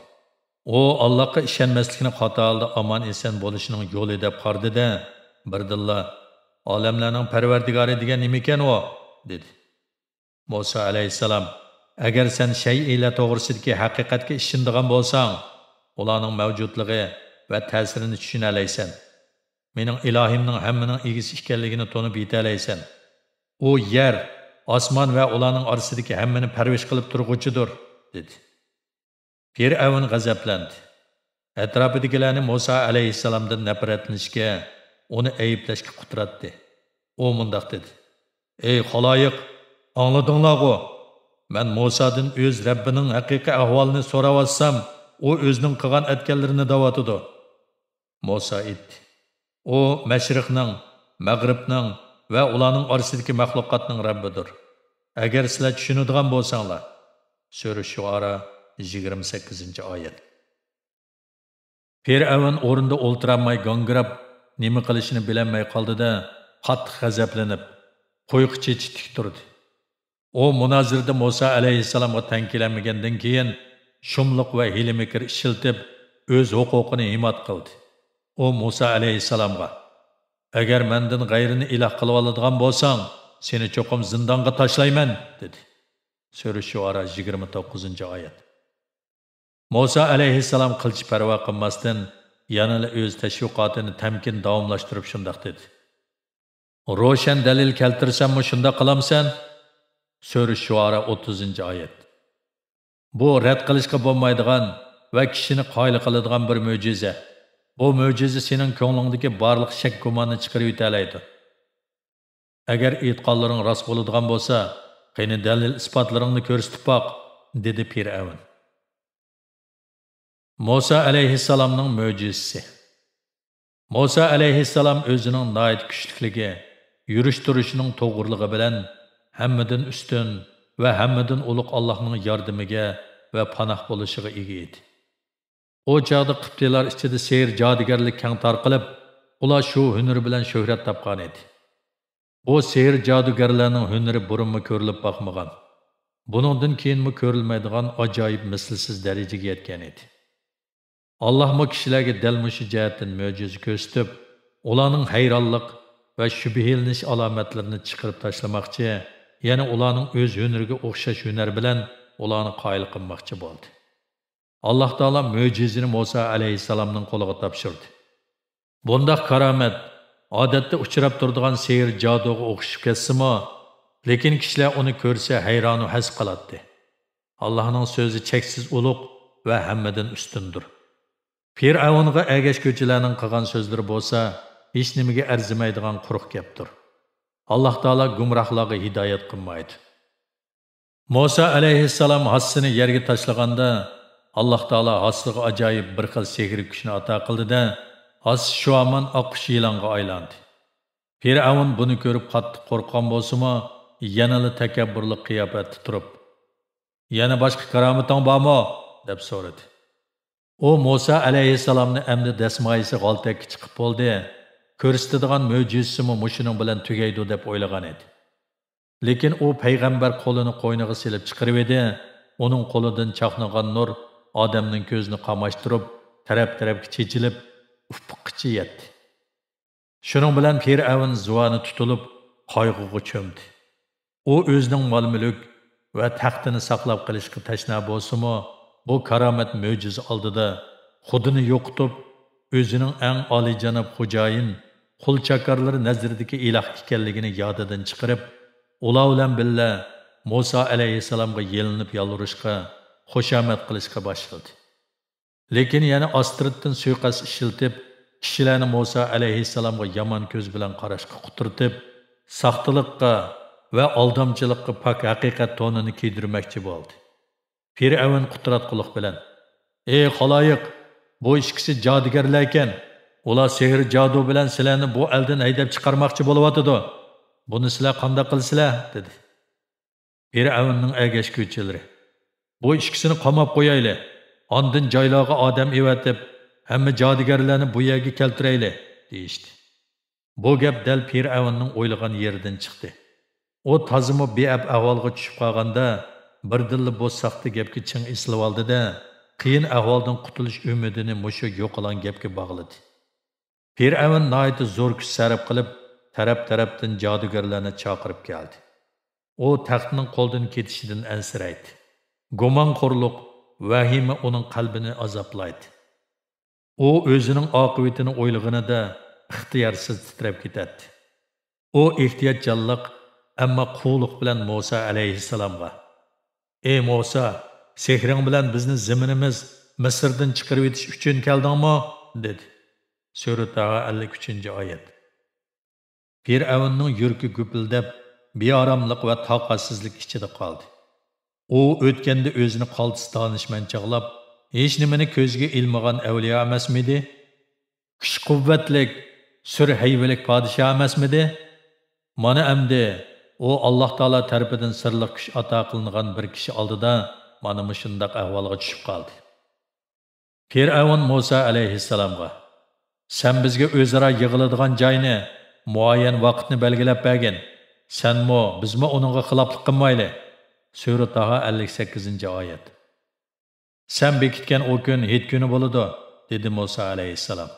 ئۇ ئاللاھقا ئىشەنمەسلىكنى خاتا ھالدا ئامان-ئېسەن بولۇشنىڭ يولى دەپ قارىدى-دە، بىردىنلا، «ئالەملەرنىڭ پەرۋەردىگارى دېگەن نېمىكەن ئۇ؟» دېدى. مۇسا ئەلەيھىسسالام، «ئەگەر سەن شەيئىلەر توغرىسىدىكى ھەقىقەتكە ئىشىنىدىغان بولساڭ، ئۇلارنىڭ مەۋجۇتلۇقى ۋە تەسىرىنى چۈشىنەلەيسەن. مېنىڭ ئىلاھىمنىڭ ھەممىنىڭ ئىگىسى ئىكەنلىكىنى تونۇپ يېتەلەيسەن. ئۇ يەر، ئاسمان ۋە ئۇلارنىڭ ئارىسىدىكى ھەممىنى پەرۋىش قىلىپ تۇرغۇچىدۇر» دېدى. پىرئەۋن غەزەپلەندى. ئەتراپىدىكىلەرنى مۇسا ئەلەيھىسسالامدىن نەپرەتلىنىشكە، ئۇنى ئەيىبلەشكە قۇتراتتى. ئۇ مۇنداق دېدى: «ئەي خالايىق، ئاڭلىدىڭلارغۇ؟ مەن مۇسادىن ئۆز رەببىنىڭ ھەقىقىي ئەھۋالىنى سوراۋاتسام، ئۇ ئۆزىنىڭ قىلغان ئەتكەنلىرىنى دەۋاتىدۇ.» مۇسا ئېيتتى: «ئۇ مەشرىقنىڭ، مەغرىبنىڭ ۋە ئۇلارنىڭ ئارىسىدىكى مەخلۇقاتنىڭ رەببىدۇر. ئەگەر سىلەر چۈشىنىدىغان بولساڭلار.» سۈرە شۇئارا، يىگىرمە سەككىزىنچى ئايەت. پىرئەۋن ئورنىدا ئولتۇرالماي گاڭگىراپ، نېمە قىلىشىنى بىلەلمەي قالدى-دە، قاتتىق غەزەپلىنىپ، قۇيىقى چېچى تىك تۇردى. ئۇ مۇنازىرىدە مۇسا ئەلەيھىسسالامغا تەڭ كېلەلمىگەندىن كېيىن، شۇملۇق ۋە ھىيلە-مىكىر ئىشلىتىپ، ئۆز ھوقۇقىنى ھىمايە قىلدى. ئۇ مۇسا ئەلەيھىسسالامغا: «ئەگەر مەندىن غەيرىنى ئىلاھ قىلىۋالىدىغان بولساڭ، سېنى چوقۇم زىندانغا تاشلايمەن» دېدى. سۈرە شۇئارا، يىگىرمە توققۇزىنچى ئايەت. مۇسا ئەلەيھىسسالام قىلچە پەرۋا قىلماستىن، يەنىلا ئۆز تەشۋىقاتىنى تەمكىن داۋاملاشتۇرۇپ شۇنداق دېدى: «روشەن دەلىل كەلتۈرسەممۇ شۇنداق قىلامسەن؟» سۈرە شۇئارا، ئوتتۇزىنچى ئايەت. بۇ رەت قىلىشقا بولمايدىغان ۋە كىشىنى قايىل قىلىدىغان بىر مۆجىزە. بۇ مۆجىزە سېنىڭ كۆڭلۈڭدىكى بارلىق شەك-گۇماننى چىقىرىۋېتەلەيدۇ. «ئەگەر ئېيتقانلىرىڭ راست بولىدىغان بولسا، قېنى دەلىل-ئىسپاتلىرىڭنى كۆرسىتىپ باق» دېدى پىرئەۋن. مۇسا ئەلەيھىسسالامنىڭ مۆجىزىسى. مۇسا ئەلەيھىسسالام ئۆزىنىڭ ناھايىتى كۈچلۈكلۈكى، يۈرۈش-تۇرۇشىنىڭ توغرىلىقى بىلەن ھەممىدىن ئۈستۈن ۋە ھەممىدىن ئۇلۇغ ئاللاھنىڭ ياردىمىگە ۋە پاناھ بولۇشىغا ئىگە ئىدى. ئۇ چاغدا قىپتىيلار ئىچىدە سېھىر-جادۇگەرلىك كەڭ تارقىلىپ، ئۇلار شۇ ھۈنىرى بىلەن شۆھرەت تاپقان ئىدى. بۇ سېھىر-جادۇگەرلەرنىڭ ھۈنىرى بۇرۇنمۇ كۆرۈلۈپ باقمىغان، بۇنىڭدىن كېيىنمۇ كۆرۈلمەيدىغان ئاجايىپ مىسلىسىز دەرىجىگە يەتكەن ئىدى. ئاللاھمۇ كىشىلەرگە دەل مۇشۇ جەھەتتىن مۆجىزە كۆرسىتىپ، ئۇلارنىڭ ھەيرانلىق ۋە شۈبھىلىنىش ئالامەتلىرىنى چىقىرىپ تاشلىماقچى، يەنى ئۇلارنىڭ ئۆز ھۈنىرىگە ئوخشاش ھۈنەر بىلەن ئۇلارنى قايىل قىلماقچى بولدى. ئاللاھ تائالا مۆجىزىنى مۇسا ئەلەيھىسسالامنىڭ قولىغا تاپشۇردى. بۇنداق كارامەت ئادەتتە ئۇچراپ تۇرىدىغان سېھىر-جادۇغا ئوخشىشىپ كەتسىمۇ، لېكىن كىشىلەر ئۇنى كۆرسە ھەيرانۇ ھەس قالاتتى. ئاللاھنىڭ سۆزى چەكسىز ئۇلۇغ ۋە ھەممىدىن ئۈستۈندۇر. پىرئەۋنغا ئەگەشكۈچىلەرنىڭ قىلغان سۆزلىرى بولسا ھېچنېمىگە ئەرزىمەيدىغان قۇرۇق گەپتۇر. ئاللاھ تائالا گۇمراھلارغا ھىدايەت قىلمايدۇ. مۇسا ئەلەيھىسسالام ھاسىسىنى يەرگە تاشلىغاندا، ئاللاھ تائالا ھاسىسىغا ئاجايىپ بىر خىل سېھرىي كۈچنى ئاتا قىلدى-دە، ھاسىسى شۇ ھامان ئاققۇچى يىلانغا ئايلاندى. پىرئەۋن بۇنى كۆرۈپ قاتتىق قورققان بولسىمۇ، يەنىلا تەكەببۇرلۇق قىياپەتتە تۇرۇپ، «يەنە باشقا كارامىتىڭ بارمۇ؟» دەپ سورىدى. ئۇ مۇسا ئەلەيھىسسالامنى ئەمدى دەسمايىسى غالتەككە چىقىپ بولدى، كۆرسىتىدىغان مۆجىزىسىمۇ مۇشۇنىڭ بىلەن تۈگەيدۇ دەپ ئويلىغان ئىدى. لېكىن ئۇ پەيغەمبەر قولىنى قوينىغا سېلىپ چىقىرىۋىدى، ئۇنىڭ قولىدىن چاقنىغان نۇر ئادەمنىڭ كۆزىنى قاماشتۇرۇپ، تەرەپ-تەرەپكە چېچىلىپ، ئۇپۇققىچە يەتتى. شۇنىڭ بىلەن پىرئەۋن زۇۋانى تۇتۇلۇپ، قايغۇغا چۆمدى. ئۇ ئۆزىنىڭ مال-مۈلۈك ۋە تەختىنى ساقلاپ قېلىشقا تەشنا بولسىمۇ، بۇ كارامەت مۆجىزە ئالدىدا خۇدىنى يوقىتىپ، ئۆزىنىڭ ئەڭ ئالىيجاناب خوجايىن، قۇل-چاكارلىرى نەزىرىدىكى ئىلاھ ئىكەنلىكىنى يادىدىن چىقىرىپ، ئۇلار بىلەن بىللە مۇسا ئەلەيھىسسالامغا يېلىنىپ يالۋۇرۇشقا، خۇشامەت قىلىشقا باشلىدى. لېكىن يەنە ئاستىرتتىن سۇيىقەست ئىشلىتىپ، كىشىلەرنى مۇسا ئەلەيھىسسالامغا يامان كۆز بىلەن قاراشقا قۇترىتىپ، ساختىلىققا ۋە ئالدامچىلىققا پاك ھەقىقەت تونىنى كىيدۈرمەكچى بولدى. پىرئەۋن قۇتراتقۇلۇق بىلەن، ئى خالايىق، بۇ ئىككىسى جادۇگەرلەركەن، ئۇلار سېھىر-جادۇ بىلەن سىلەرنى بۇ ئەلدىن ھەيدەپ چىقارماقچى بولۇۋاتىدۇ. بۇنى سىلەر قانداق قىلىسىلەر؟ دېدى. پىرئەۋننىڭ ئەگەشكۈچىلىرى، بۇ ئىككىسىنى قاماپ قويايلى، ئاندىن جايلارغا ئادەم ئەۋەتىپ، ھەممە جادۇگەرلەرنى بۇ يەرگە كەلتۈرەيلى، دېيىشتى. بۇ گەپ دەل پىرئەۋننىڭ ئويلىغان يېرىدىن چىقتى. ئۇ تازىمۇ بىئەپ ئەھۋالغا چۈشۈپ قالغاندا، بىردىنلا بۇ ساختا گەپكە چىڭ ئېسىلىۋالدى-دە، قىيىن ئەھۋالدىن قۇتۇلۇش ئۈمىدىنى مۇشۇ يوقىلان گەپكە باغلىدى. پىرئەۋن ناھايىتى زور كۈچ سەرپ قىلىپ، تەرەپ-تەرەپتىن جادۇگەرلەرنى چاقىرىپ كەلدى. ئۇ تەختنىڭ قولدىن كېتىشىدىن ئەنسىرەيتتى. گۇمانخورلۇق، ۋەھىمە ئۇنىڭ قەلبىنى ئازابلايتتى. ئۇ ئۆزىنىڭ ئاقىۋىتىنى ئويلىغىنىدا ئىختىيارسىز تىترەپ كېتەتتى. ئۇ ئېھتىياتچانلىق، ئەمما قۇۋلۇق بىلەن مۇسا ئەلەيھىسسالامغا، ئى مۇسا، سېھرىڭ بىلەن بىزنى زېمىنىمىز مىسىردىن چىقىرىۋېتىش ئۈچۈن كەلدىڭمۇ؟ دېدى. سۈرە تاھا، ئەللىك ئۈچىنچى ئايەت. پىرئەۋننىڭ يۈرىكى گۈپۈلدەپ، بىئاراملىق ۋە تاقەتسىزلىك ئىچىدە قالدى. ئۇ ئۆتكەندە ئۆزىنى قالتىس دانىشمەن چاغلاپ، ھېچنېمىنى كۆزگە ئىلمىغان ئەۋلىيا ئەمەسمىدى؟ كۈچ-قۇۋۋەتلىك، سۈر-ھەيۋىلىك پادىشاھ ئەمەسمىدى؟ مانا ئەمدى ئۇ ئاللاھ تائالا تەرىپىدىن سىرلىق كۈچ ئاتا قىلىنغان بىر كىشى ئالدىدا مانا مۇشۇنداق ئەھۋالغا چۈشۈپ قالدى. پىرئەۋن مۇسا ئەلەيھىسسالامغا، سەن بىزگە ئۆزئارا يىغىلىدىغان جاينى، مۇئەييەن ۋاقىتنى بەلگىلەپ بەرگىن. سەنمۇ، بىزمۇ ئۇنىڭغا خىلاپلىق قىلمايلى. سۈرە تاھا، ئەللىك سەككىزىنچى ئايەت. سەن بېكىتكەن ئۇ كۈن ھېيت كۈنى بولىدۇ، دېدى مۇسا ئەلەيھىسسالام.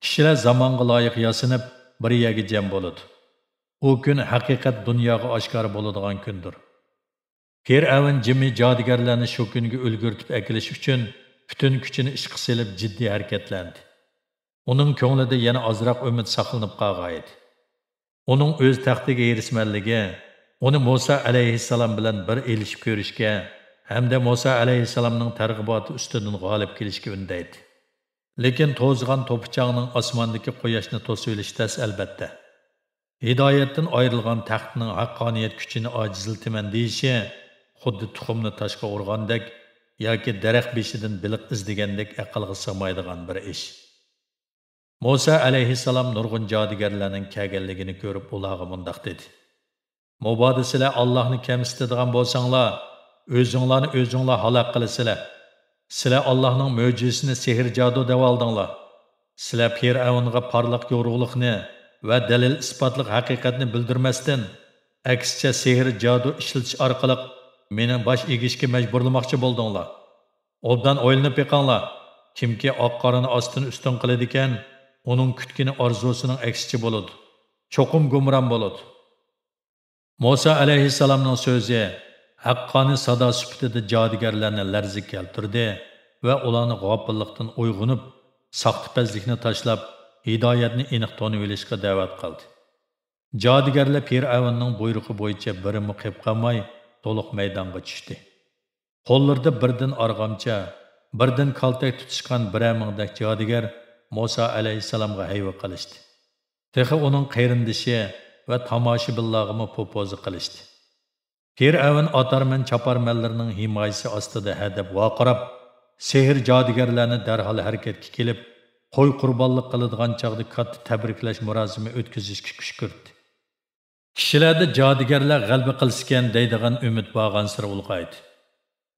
كىشىلەر زامانغا لايىق ياسىنىپ، بىر يەرگە جەم بولىدۇ. ئۇ كۈن ھەقىقەت دۇنياغا ئاشكارا بولىدىغان كۈندۇر. پىرئەۋن جىمى جادۇگەرلەرنى شۇ كۈنگە ئۈلگۈرتۈپ ئەكېلىش ئۈچۈن پۈتۈن كۈچىنى ئىشقا سېلىپ جىددىي ھەرىكەتلەندى. ئۇنىڭ كۆڭلىدە يەنە ئازراق ئۈمىد ساقلىنىپ قالغانىدى. ئۇنىڭ ئۆز تەختىگە ھېرىسمەنلىكى ئۇنى مۇسا ئەلەيھىسسالام بىلەن بىر ئېلىشىپ كۆرۈشكە ھەمدە مۇسا ئەلەيھىسسالامنىڭ تەرغىباتى ئۈستىدىن غالىب كېلىشكە ئۈندەيدى. لېكىن توزغان توپا-چاڭنىڭ ئاسماندىكى قۇياشنى توسۇۋېلىشى تەس، ئەلبەتتە. ھىدايەتتىن ئايرىلغان تەختنىڭ ھەققانىيەت كۈچىنى ئاجىزلىتىمەن دېيىشى خۇددى تۇخۇمنى تاشقا ئۇرغاندەك ياكى دەرەخ بېشىدىن بېلىق ئىزدىگەندەك ئەقىلگە سىغمايدىغان بىر ئىش. مۇسا ئەلەيھىسسالام نۇرغۇن جادۇگەرلەرنىڭ كەلگەنلىكىنى كۆرۈپ، ئۇلارغا مۇنداق دېدى: مۇبادا سىلەر ئاللاھنى كەمسىتىدىغان بولساڭلار، ئۆزۈڭلارنى ئۆزۈڭلار ھالاك قىلىسىلەر. سىلەر ئاللاھنىڭ مۆجىزىسىنى سېھىر-جادۇ دەۋالدىڭلار. سىلەر پىرئەۋنغا پارلاق يورۇقلۇقنى ۋە دەلىل-ئىسپاتلىق ھەقىقەتنى بىلدۈرمەستىن، ئەكسىچە سېھىر-جادۇ ئىشلىتىش ئارقىلىق مېنى باش ئېگىشكە مەجبۇرلىماقچى بولدۇڭلار. ئوبدان ئويلىنىپ بېقىڭلار، كىمكى ئاق-قارىنى ئاستىن-ئۈستۈن قىلىدىكەن، ئۇنىڭ كۈتكىنى ئارزۇسىنىڭ ئەكسىچە بولىدۇ. چوقۇم گۇمران بولىدۇ. مۇسا ئەلەيھىسسالامنىڭ سۆزى ھەققانىي سادا سۈپىتىدە جادۇگەرلەرنى لەرزىگە كەلتۈردى ۋە ئۇلارنى غاپىللىقتىن ئويغىنىپ، ساختىپەزلىكنى تاشلاپ، ھىدايەتنى ئېنىق تونۇۋېلىشقا دەۋەت قىلدى. جادۇگەرلەر پىرئەۋننىڭ بۇيرۇقى بويىچە بىرىمۇ قېپ قالماي، تولۇق مەيدانغا چۈشتى. قوللىرىدا بىردىن ئارغامچا، بىردىن كالتەك تۇتۇشقان بىرەر مىڭدەك جادۇگەر مۇسا ئەلەيھىسسالامغا ھەيۋە قىلىشتى. تېخى ئۇنىڭ قېرىندىشى ۋە تاماشىبىنلارغىمۇ پوپوزا قىلىشتى. پىرئەۋن ئاتارمەن-چاپارمەنلىرىنىڭ ھىمايىسى ئاستىدا ھەدەپ ۋارقىراپ، سېھىر-جادۇگەرلەرنى دەرھال ھەرىكەتكە كېلىپ، قوي قۇربانلىق قىلىدىغان چاغدا كاتتا تەبرىكلەش مۇراسىمى ئۆتكۈزۈشكە كۈشكۈرتتى. كىشىلەردە جادۇگەرلەر غەلىبە قىلسىكەن دەيدىغان ئۈمىد بارغانسېرى ئۇلغايدى.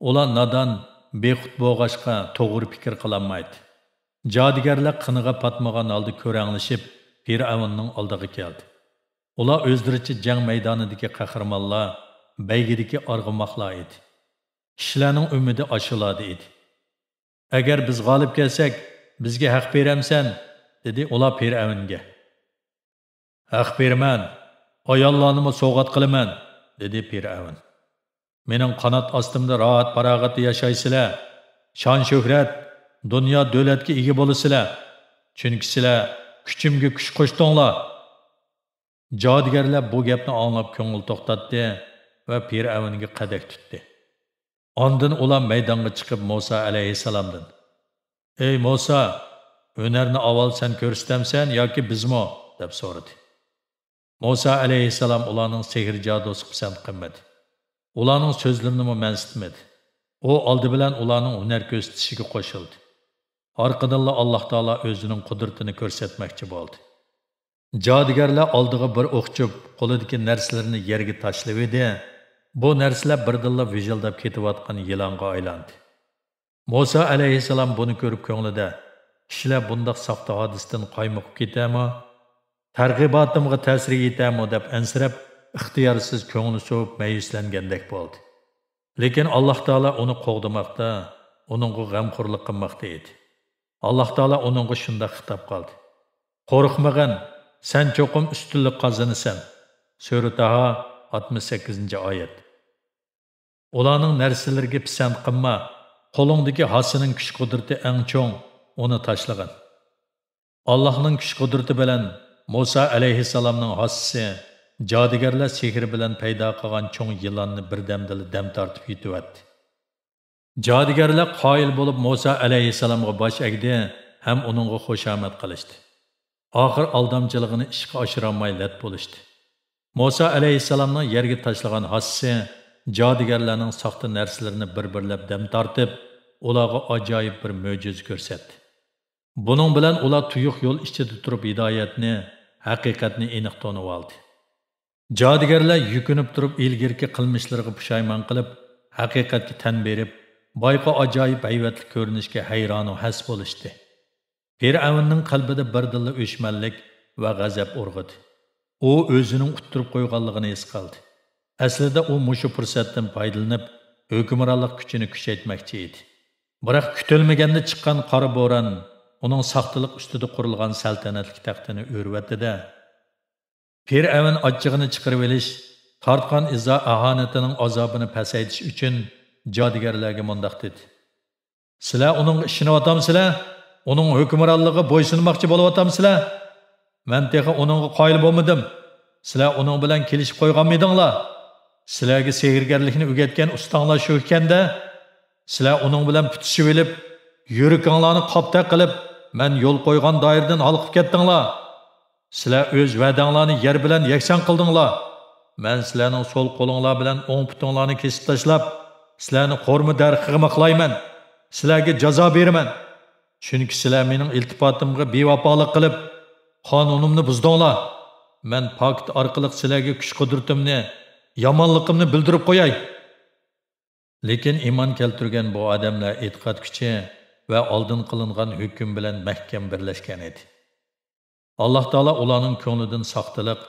ئۇلار نادان، بىخۇد بولغاچقا، توغرا پىكىر قىلالمايدۇ. جادۇگەرلەر قىنىغا پاتمىغان ھالدا كۆرەڭلىشىپ، پىرئەۋننىڭ ئالدىغا كەلدى. ئۇلار ئۆزلىرىچە جەڭ مەيدانىدىكى قەھرىمانلار، بەيگىدىكى ئارغىماقلار ئىدى. كىشىلەرنىڭ ئۈمىدى ئاشۇلاردا ئىدى. ئەگەر بىز غالىب كەلسەك، بىزگە ھەق بېرەمسەن؟ دېدى ئۇلار پىرئەۋنگە. ھەق بېرىمەن، ئاياللارنىمۇ سوۋغات قىلىمەن، دېدى پىرئەۋن. مېنىڭ قانات ئاستىمدا راھەت-پاراغەتتە ياشايسىلەر، شان-شۆھرەت، دۇنيا دۆلەتكە ئىگە بولىسىلەر. چۈنكى سىلەر كۈچۈمگە كۈچ قوشتۇڭلار. جادۇگەرلەر بۇ گەپنى ئاڭلاپ كۆڭۈل توختاتتى ۋە پىرئەۋنگە قەدەك تۇتتى. ئاندىن ئۇلار مەيدانغا چىقىپ مۇسا ئەلەيھىسسالامدىن، ئەي مۇسا، ھۈنەرنى ئاۋۋال سەن كۆرسىتەمسەن ياكى بىزمۇ؟ دەپ سورىدى. مۇسا ئەلەيھىسسالام ئۇلارنىڭ سېھىر-جادۇسىغا پىسەنت قىلمىدى. ئۇلارنىڭ سۆزلىرىنىمۇ مەنسىتمىدى. ئۇ ئالدى بىلەن ئۇلارنىڭ ھۈنەر كۆرسىتىشىگە قوشۇلدى. ئارقىدىنلا ئاللاھ تائالا ئۆزىنىڭ قۇدرىتىنى كۆرسەتمەكچى بولدى. جادۇگەرلەر ئالدىغا بىر ئوق چوپ، قولىدىكى نەرسىلىرىنى يەرگە تاشلىۋىدى. بۇ نەرسىلەر بىردىنلا ۋىژىلداپ كېتىۋاتقان يىلانغا ئايلاندى. مۇسا ئەلەيھىسسالام بۇنى كۆرۈپ كۆڭلىدە، «كىشىلەر بۇنداق ساختا ھادىسىدىن قايمۇقۇپ كېتەرمۇ؟ تەرغىباتىمغا تەسىرى يېتەرمۇ؟» دەپ ئەنسىرەپ، ئىختىيارسىز كۆڭلى سوۋۇپ، مەيۈسلەنگەندەك بولدى. لېكىن ئاللاھ تائالا ئۇنى قوغدىماقتا، ئۇنىڭغا غەمخورلۇق قىلماقتا ئىدى. ئاللاھ تائالا ئۇنىڭغا شۇنداق خىتاب قىلدى: «قورقمىغىن، سەن چوقۇم ئۈستۈنلۈك قازىنىسەن.» سۈرە تاھا، ئاتمىش سەككىزىنچى ئايەت. ئۇلارنىڭ نەرسىلىرىگە پىسەنت قىلما، قولۇڭدىكى ھاسىنىڭ كۈچ-قۇدرىتى ئەڭ چوڭ، ئۇنى تاشلىغىن. ئاللاھنىڭ كۈچ-قۇدرىتى بىلەن مۇسا ئەلەيھىسسالامنىڭ ھاسىسى جادۇگەرلەر سېھرى بىلەن پەيدا قىلغان چوڭ يىلاننى بىردەمدىلا دەم تارتىپ يۇتۇۋەتتى. جادۇگەرلەر قايىل بولۇپ مۇسا ئەلەيھىسسالامغا باش ئەگدى ھەم ئۇنىڭغا خۇشامەت قىلىشتى. ئاخىر ئالدامچىلىقىنى ئىشقا ئاشۇرالماي لەت بولۇشتى. مۇسا ئەلەيھىسسالامنىڭ يەرگە تاشلىغان ھاسىسى جادۇگەرلەرنىڭ ساختا نەرسىلىرىنى بىر-بىرلەپ دەم تارتىپ، ئۇلارغا ئاجايىپ بىر مۆجىزە كۆرسەتتى. بۇنىڭ بىلەن ئۇلار تۇيۇق يول ئىچىدە تۇرۇپ ھىدايەتنى، ھەقىقەتنى ئېنىق تونۇۋالدى. جادۇگەرلەر يۈكۈنۈپ تۇرۇپ ئىلگىرىكى قىلمىشلىرىغا پۇشايمان قىلىپ، ھەقىقەتكە تەن بېرىپ، بايقا ئاجايىپ ھەيۋەتلىك كۆرۈنۈشكە ھەيرانۇ ھەس بولۇشتى. پىرئەۋننىڭ قەلبىدە بىردىنلا ئۆچمەنلىك ۋە غەزەپ ئۇرغۇدى. ئۇ ئۆزىنىڭ ئۇتتۇرۇپ قويغانلىقىنى ھېس قىلدى. ئەسلىدە ئۇ مۇشۇ پۇرسەتتىن پايدىلىنىپ، ھۆكۈمرانلىق كۈچىنى كۈچەيتمەكچى ئىدى. بىراق كۈتۈلمىگەندە چىققان قارا بوران ئۇنىڭ ساختىلىق ئۈستىدە قۇرۇلغان سەلتەنەتلىك تەختىنى ئۆرۈۋەتتى-دە، پىرئەۋن ئاچچىقىنى چىقىرىۋېلىش، تارتقان ئىزا-ئاھانىتىنىڭ ئازابىنى پەسەيتىش ئۈچۈن جادۇگەرلەرگە مۇنداق دېدى: «سىلەر ئۇنىڭغا ئىشىنىۋاتامسىلەر؟ ئۇنىڭ ھۆكۈمرانلىقىغا بويسۇنماقچى بولۇۋاتامسىلەر؟ مەن تېخى ئۇنىڭغا قايىل بولمىدىم. سىلەر ئۇنىڭ بىلەن كېلىشىپ قويغانمىدىڭلار؟ سىلەرگە سېھىرگەرلىكنى ئۆگەتكەن ئۇستاڭلار شۇ ئىكەن-دە. سىلەر ئۇنىڭ بىلەن پۈتۈشۈۋېلىپ، يۈرىكىڭلارنى قاپتەك قىلىپ، مەن يول قويغان دائىرىدىن ھالقىپ كەتتىڭلار. سىلەر ئۆز ۋەدەڭلارنى يەر بىلەن يەكسان قىلدىڭلار. مەن سىلەرنىڭ سول قولۇڭلار بىلەن ئوڭ پۇتۇڭلارنى كېسىپ تاشلاپ، سىلەرنى قورۇما دەرىخىگە مىخلايمەن. سىلەرگە جازا بېرىمەن. چۈنكى سىلەر مېنىڭ ئىلتىپاتىمغا بىۋاپالىق قىلىپ، قانۇنۇمنى بۇزدۇڭلار. مەن پاكىت ئارقىلىق سىلەرگە كۈچ-قۇدرىتىمنى، يامانلىقىمنى بىلدۈرۈپ قوياي.» لېكىن ئىمان كەلتۈرگەن بۇ ئادەملەر ئېتىقاد كۈچى ۋە ئالدىن قىلىنغان ھۆكۈم بىلەن مەھكەم بىرلەشكەن ئىدى. ئاللاھ تائالا ئۇلارنىڭ كۆڭلىدىن ساختىلىق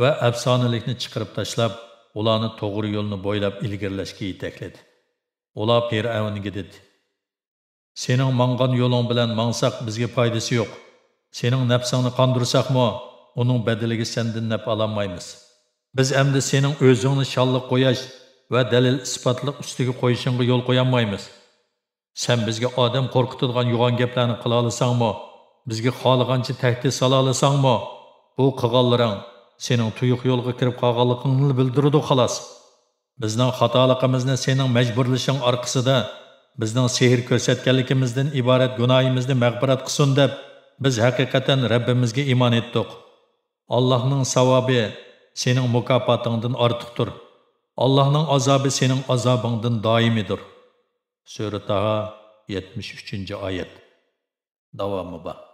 ۋە ئەپسانىلىكنى چىقىرىپ تاشلاپ، ئۇلارنى توغرا يولنى بويلاپ ئىلگىرىلەشكە يېتەكلىدى. ئۇلار پىرئەۋنگە دېدى: «سېنىڭ ماڭغان يولۇڭ بىلەن ماڭساق، بىزگە پايدىسى يوق. سېنىڭ نەپسىڭنى قاندۇرساقمۇ، ئۇنىڭ بەدىلىگە سەندىن نەپ ئالالمايمىز. بىز ئەمدى سېنىڭ ئۆزۈڭنى شانلىق قۇياش ۋە دەلىل-ئىسپاتلىق ئۈستىگە قويۇشۇڭغا يول قويالمايمىز. سەن بىزگە ئادەم قورقۇتىدىغان يوغان گەپلەرنى قىلالىساڭمۇ، بىزگە خالىغانچە تەھدىت سالالىساڭمۇ، بۇ قىلغانلىرىڭ سېنىڭ تۇيۇق يولغا كىرىپ قالغانلىقىڭنىلا بىلدۈرىدۇ، خالاس. بىزنىڭ خاتالىقىمىزنى سېنىڭ مەجبۇرلىشىڭ ئارقىسىدا بىزنىڭ سېھىر كۆرسەتكەنلىكىمىزدىن ئىبارەت گۇناھىمىزنى مەغپىرەت قىلسۇن دەپ، بىز ھەقىقەتەن رەببىمىزگە ئىمان ئېيتتۇق. ئاللاھنىڭ ساۋابى سېنىڭ مۇكاپاتىڭدىن ئارتۇقتۇر. ئاللاھنىڭ ئازابى سېنىڭ ئازابىڭدىن دائىمىيدۇر.» سۈرە تاھا، يەتمىش ئۈچىنچى ئايەت. داۋامى بار.